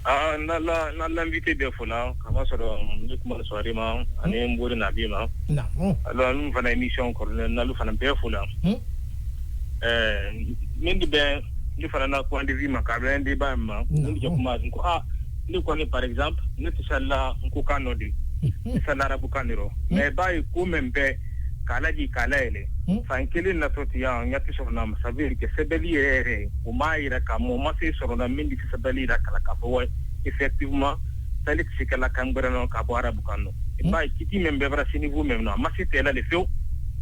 ah na la invité bɛɛ fo la ka ma sɔrɔ ne kuma sɔrɔ ma ani n bori na bi ma naamu alors nous fana émission kɔrɔ n'alu fana bɛɛ fo la Min bɛ ne fana na point de vue ma ka bɛn débat in ma ne bɛ kuma ko ne kɔni par exemple ne tɛ salila n ko kan dɔ de ne salila arabu kan de rɔ mais b'a ye ko min bɛɛ k'a lajigin k'a layɛlɛ fan kelen natɔ ten yan ɲɛ tɛ sɔrɔ na ma ça veut dire que sɛbɛnni yɛrɛ yɛrɛ o m'a yira k'a mɔ ma se sɔrɔ na min tɛ sɛbɛnni yira k'a la k'a fɔ wa effectivement sali tɛ se ka la kan gbɛrɛ nɔ ka bɔ arabu kan nɔ i b'a ye kiti min bɛɛ bara se niveau min na a ma se tɛ la de fewu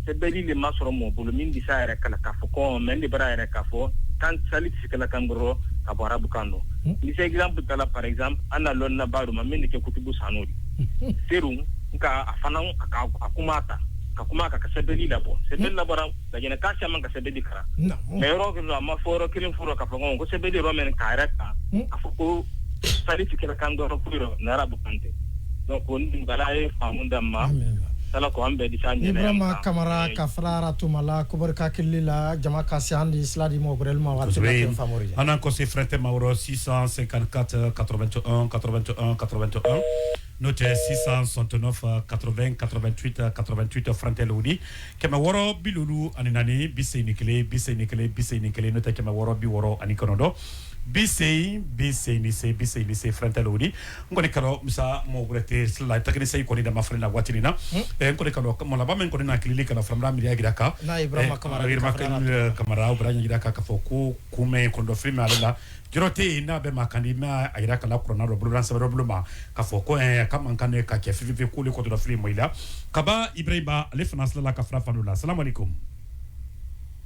sɛbɛnni de ma sɔrɔ mɔgɔ bolo min tɛ s'a yɛrɛ kala k'a fɔ ko mɛ ne bara yɛrɛ k'a fɔ kan sali tɛ se ka la kan gbɛrɛ ka bɔ arabu kan nɔ ni se exemple ta la par exemple an na lɔnna baa ma min de kɛ kutubu sanu de seru nka a fana a kuma ta ka kuma ka sɛbɛnni labɔ sɛbɛnni labɔra lajɛnɛ k'a caman ka sɛbɛnni kara mais yɔrɔ kelen a ma fɔ yɔrɔ kelen fɔlɔ k'a fɔ ko sɛbɛnni yɔrɔ min k'a yɛrɛ ta a fɔ ko sali tɛ kɛra kan dɔrɔn foyi rɔ ni arabu kan tɛ donc ni bala ye faamu d'an ma ala ko an bɛɛ di s'an yɛrɛ Ibrahima Kamara ka fara Tumala ko barika kili la jama ka se an di sila di mɔgɔ wɛrɛ ma waati la kɛ famori an n'an kɔse frɛntɛ ma wɔrɔ 654 81 81 81 n'o tɛ 669 80 88 88 frɛntɛ lodi 654 81 81 81 n'o tɛ 669 80 80 80 frɛntɛ lodi n kɔni kadɔ musa mɔgɔ wɛrɛ tɛ sila technicien kɔni dama filɛ na waati nin na n kɔni kadɔ mɔgɔ laban min kɔni na kilili kana fana miiriya jira kan n'a Ibrahima Kamara Ibrahima Kamara o bɛra jira kan k'a fɔ ko kunmɛ kɔndɔ fili min ale la jɔrɔ tɛ yen n'a bɛ maa kan di n'a a jira k'a la kuranna dɔ bolola sɛbɛn dɔ bolo ma k'a fɔ ko k'a man kan ka kɛ fifi k'olu kɔndɔ fili mɔ i la Kaba Ibrahima ale fana silala ka fara fan dɔ la salamu aleykum.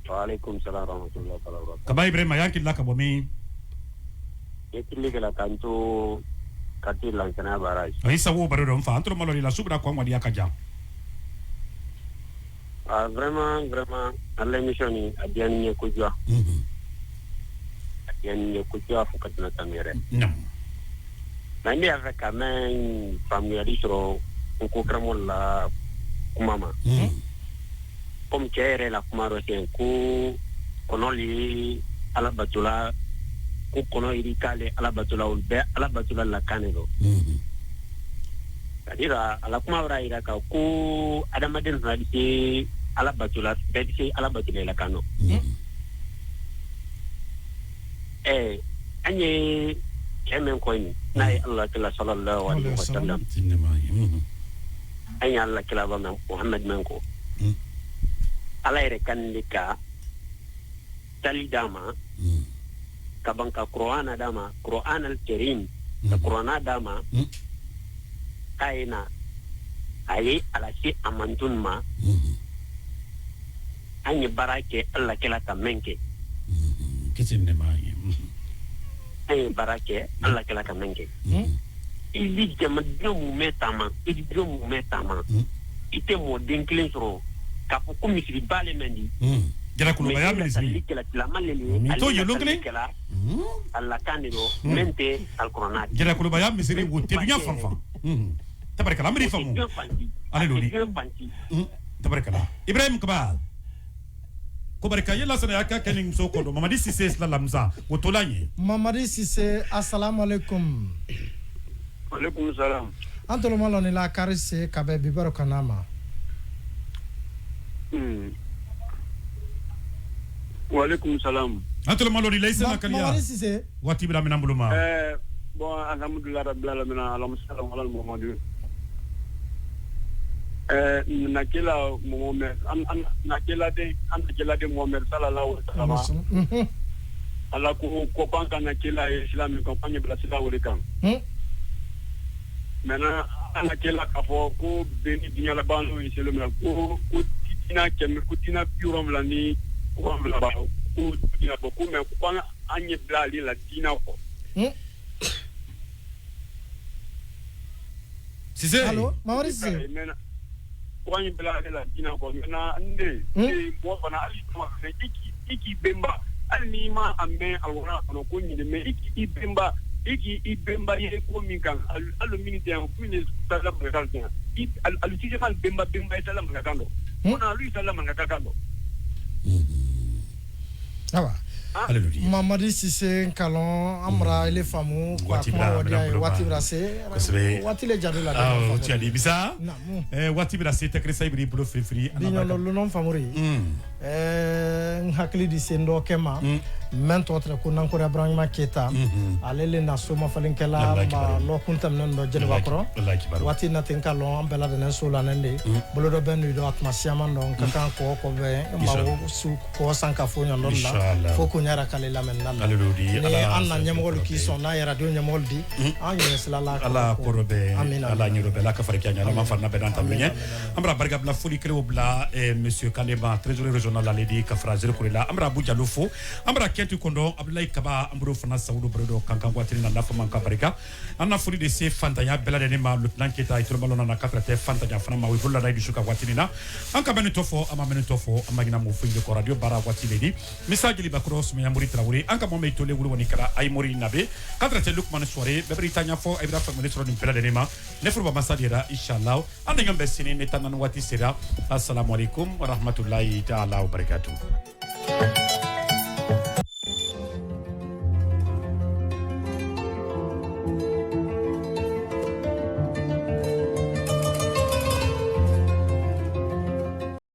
Wa aleykum salaam wa rahmatullahi wa barakatuh. Kaba Ibrahima y'an kilila ka bɔ min? E kili kɛla k'an to quartier Lansana barrage. Ayi sago baro dɔn fa an tora malo la subra ko ngwadi ka jan. Ah vraiment vraiment à l'émission ni a diya ni ko jwa. A diya ni ko jwa fo ka tɛmɛ tan yɛrɛ. Non. Mais ne y'a fɛ ka mɛn faamuyali sɔrɔ n ko karamɔgɔ la kuma ma. Comme cɛ yɛrɛ la kuma dɔ sen ko kɔnɔ le ala batola ko kɔnɔ yiri k'ale ala batola olu bɛɛ ala batola la kan de don. C'est à dire a la kuma b'a yira ka ko adamaden fana bɛ se ala batola bɛɛ bɛ se ala batola la kan nɔ. An ye cɛ min kɔ nin n'a ye ala kira sallallahu alaihi wa sallam an ye ala kira ba mɛn Muhammad mɛn kɔ ala yɛrɛ kan de ka tali d'a ma. Ka ban ka Qur'ana d'a ma Qur'an al-Karim ka Qur'ana d'a ma k'a ye na a ye ala se a mantun ma an ye baara kɛ ala kɛla ka mɛn kɛ an ye baara kɛ ala kɛla ka mɛn kɛ i bi jamadenw mun taama i bi denw mun taama i tɛ mɔden kelen sɔrɔ k'a fɔ ko misiriba le mɛn di Jarakulubaya minisiri to yelo kelen ala kan de don min tɛ alikuranna Jarakulubaya misiri wo tɛ dunya fan fan tabarikala an bɛ faamu ale lodi tabarikala Ibrahim Kaba ko barika yela sɛnɛ y'a kɛ ni muso kɔ don Mamadi Sise sila lamisa o tola ɲɛ Mamadi Sise asalamu aleykum. Aleykum salam. An tolo ma lɔn la kari se ka bɛn bi baro kana ma. Waaleykum salam. An tolo ma lɔn la i sena kaliya. Mamadi Sise. Waati bɛ minɛn bolo ma. Bon alhamdulilah rabbil alamin alamu salam ala Muhammadu. Nakila Muhammad an nakila de an nakila de Muhammad sallallahu alaihi wasallam. Ala ko ko kan ka nakila islam ko kan bila sila wole kan. Maintenant an nakila ka fɔ ko beni diɲɛ laban n'o ye selo min ko ko tina kɛmɛ ko tina 70 ni 70 ba ko diinɛ bɔ ko mais ko an ye bila ale la diinɛ kɔ. Sise. Allo Mamadi Sise. Ko an ye bila ale la diinɛ kɔ maintenant ne mɔgɔ fana hali i k'i bɛnba hali n'i ma a mɛn alikuranɛ kɔnɔ ko nin de mais i k'i bɛnba i k'i bɛnba ye ko min kan hali min tɛ yan min ye sala mankan tɛ yan alu ti se ka bɛnba bɛnba ye sala mankan dɔn ko na alu sala mankan kan dɔn. Awa Mamadi Sise nkalon amra ile famu kwa kuma wadi waati bra se waati le jadu la ah ti ali bisa waati bra se technicien ibri bolo free free ana barka non famori N hakili di sen dɔ kɛ ma mɛn tɔgɔ tɛrɛ ko Nankore Abrahima Keyita, ale le na somafalikɛla ma lɔkun tɛmɛnen dɔ Jɛnɛba kɔrɔ waati na ten ka lɔn an bɛɛ ladɛnɛ so la de bolo dɔ bɛ n'u dɔn a tuma siyaman dɔn ka kan kɔ kɔ bɛ ma su kɔ san ka fo ɲɔndɔ la fo ko ɲara k'ale lamɛn na la ni an na ɲɛmɔgɔlu k'i sɔn n'a yɛrɛ radio ɲɛmɔgɔlu di an yɛrɛ sila la. Ala kɔrɔ bɛ ala ɲɛrɔ bɛ ala ka fari kɛ ala ma farina bɛ dan ta ɲɛ. An bɛna barika bila foli kelenw bila monsieur Kanema, trésorier régional, ale di ka fara Zere Kore la. An bɛna Abu Jalo fo, an bɛna Kɛnti Kɔndɔ, Abdoulaye Kaba, an bolo fana Sawudu Barodo kankan waati na n'a fɔ man ka barika. An na foli de se fantanya bɛɛ lajɛlen ma, lieutenant Keyita Itorobalo nana ka tɛ fantanya fana ma o bolo la dusu ka waati na. An ka bɛ tɔ fɔ, an ma mɛn tɔ fɔ, an ma ɲina mɔ foyi de kɔ radio baara waati le di Misa Jeliba Kɔrɔ Sumaya Mori Tarawele, an ka mɔmɛ Itole wuli wani kɛra Ayimori Nabe ka tɛ Lukman Soare bɛɛ bɛ taa ɲɛfɔ a bɛ faamuyali sɔrɔ nin bɛɛ lajɛlen ma. Ne furu masa de la inshallah an denkɛ bɛ sini ne tan naani waati sera. Assalamu alaikum wa rahmatullahi ta'ala wa barakatuh.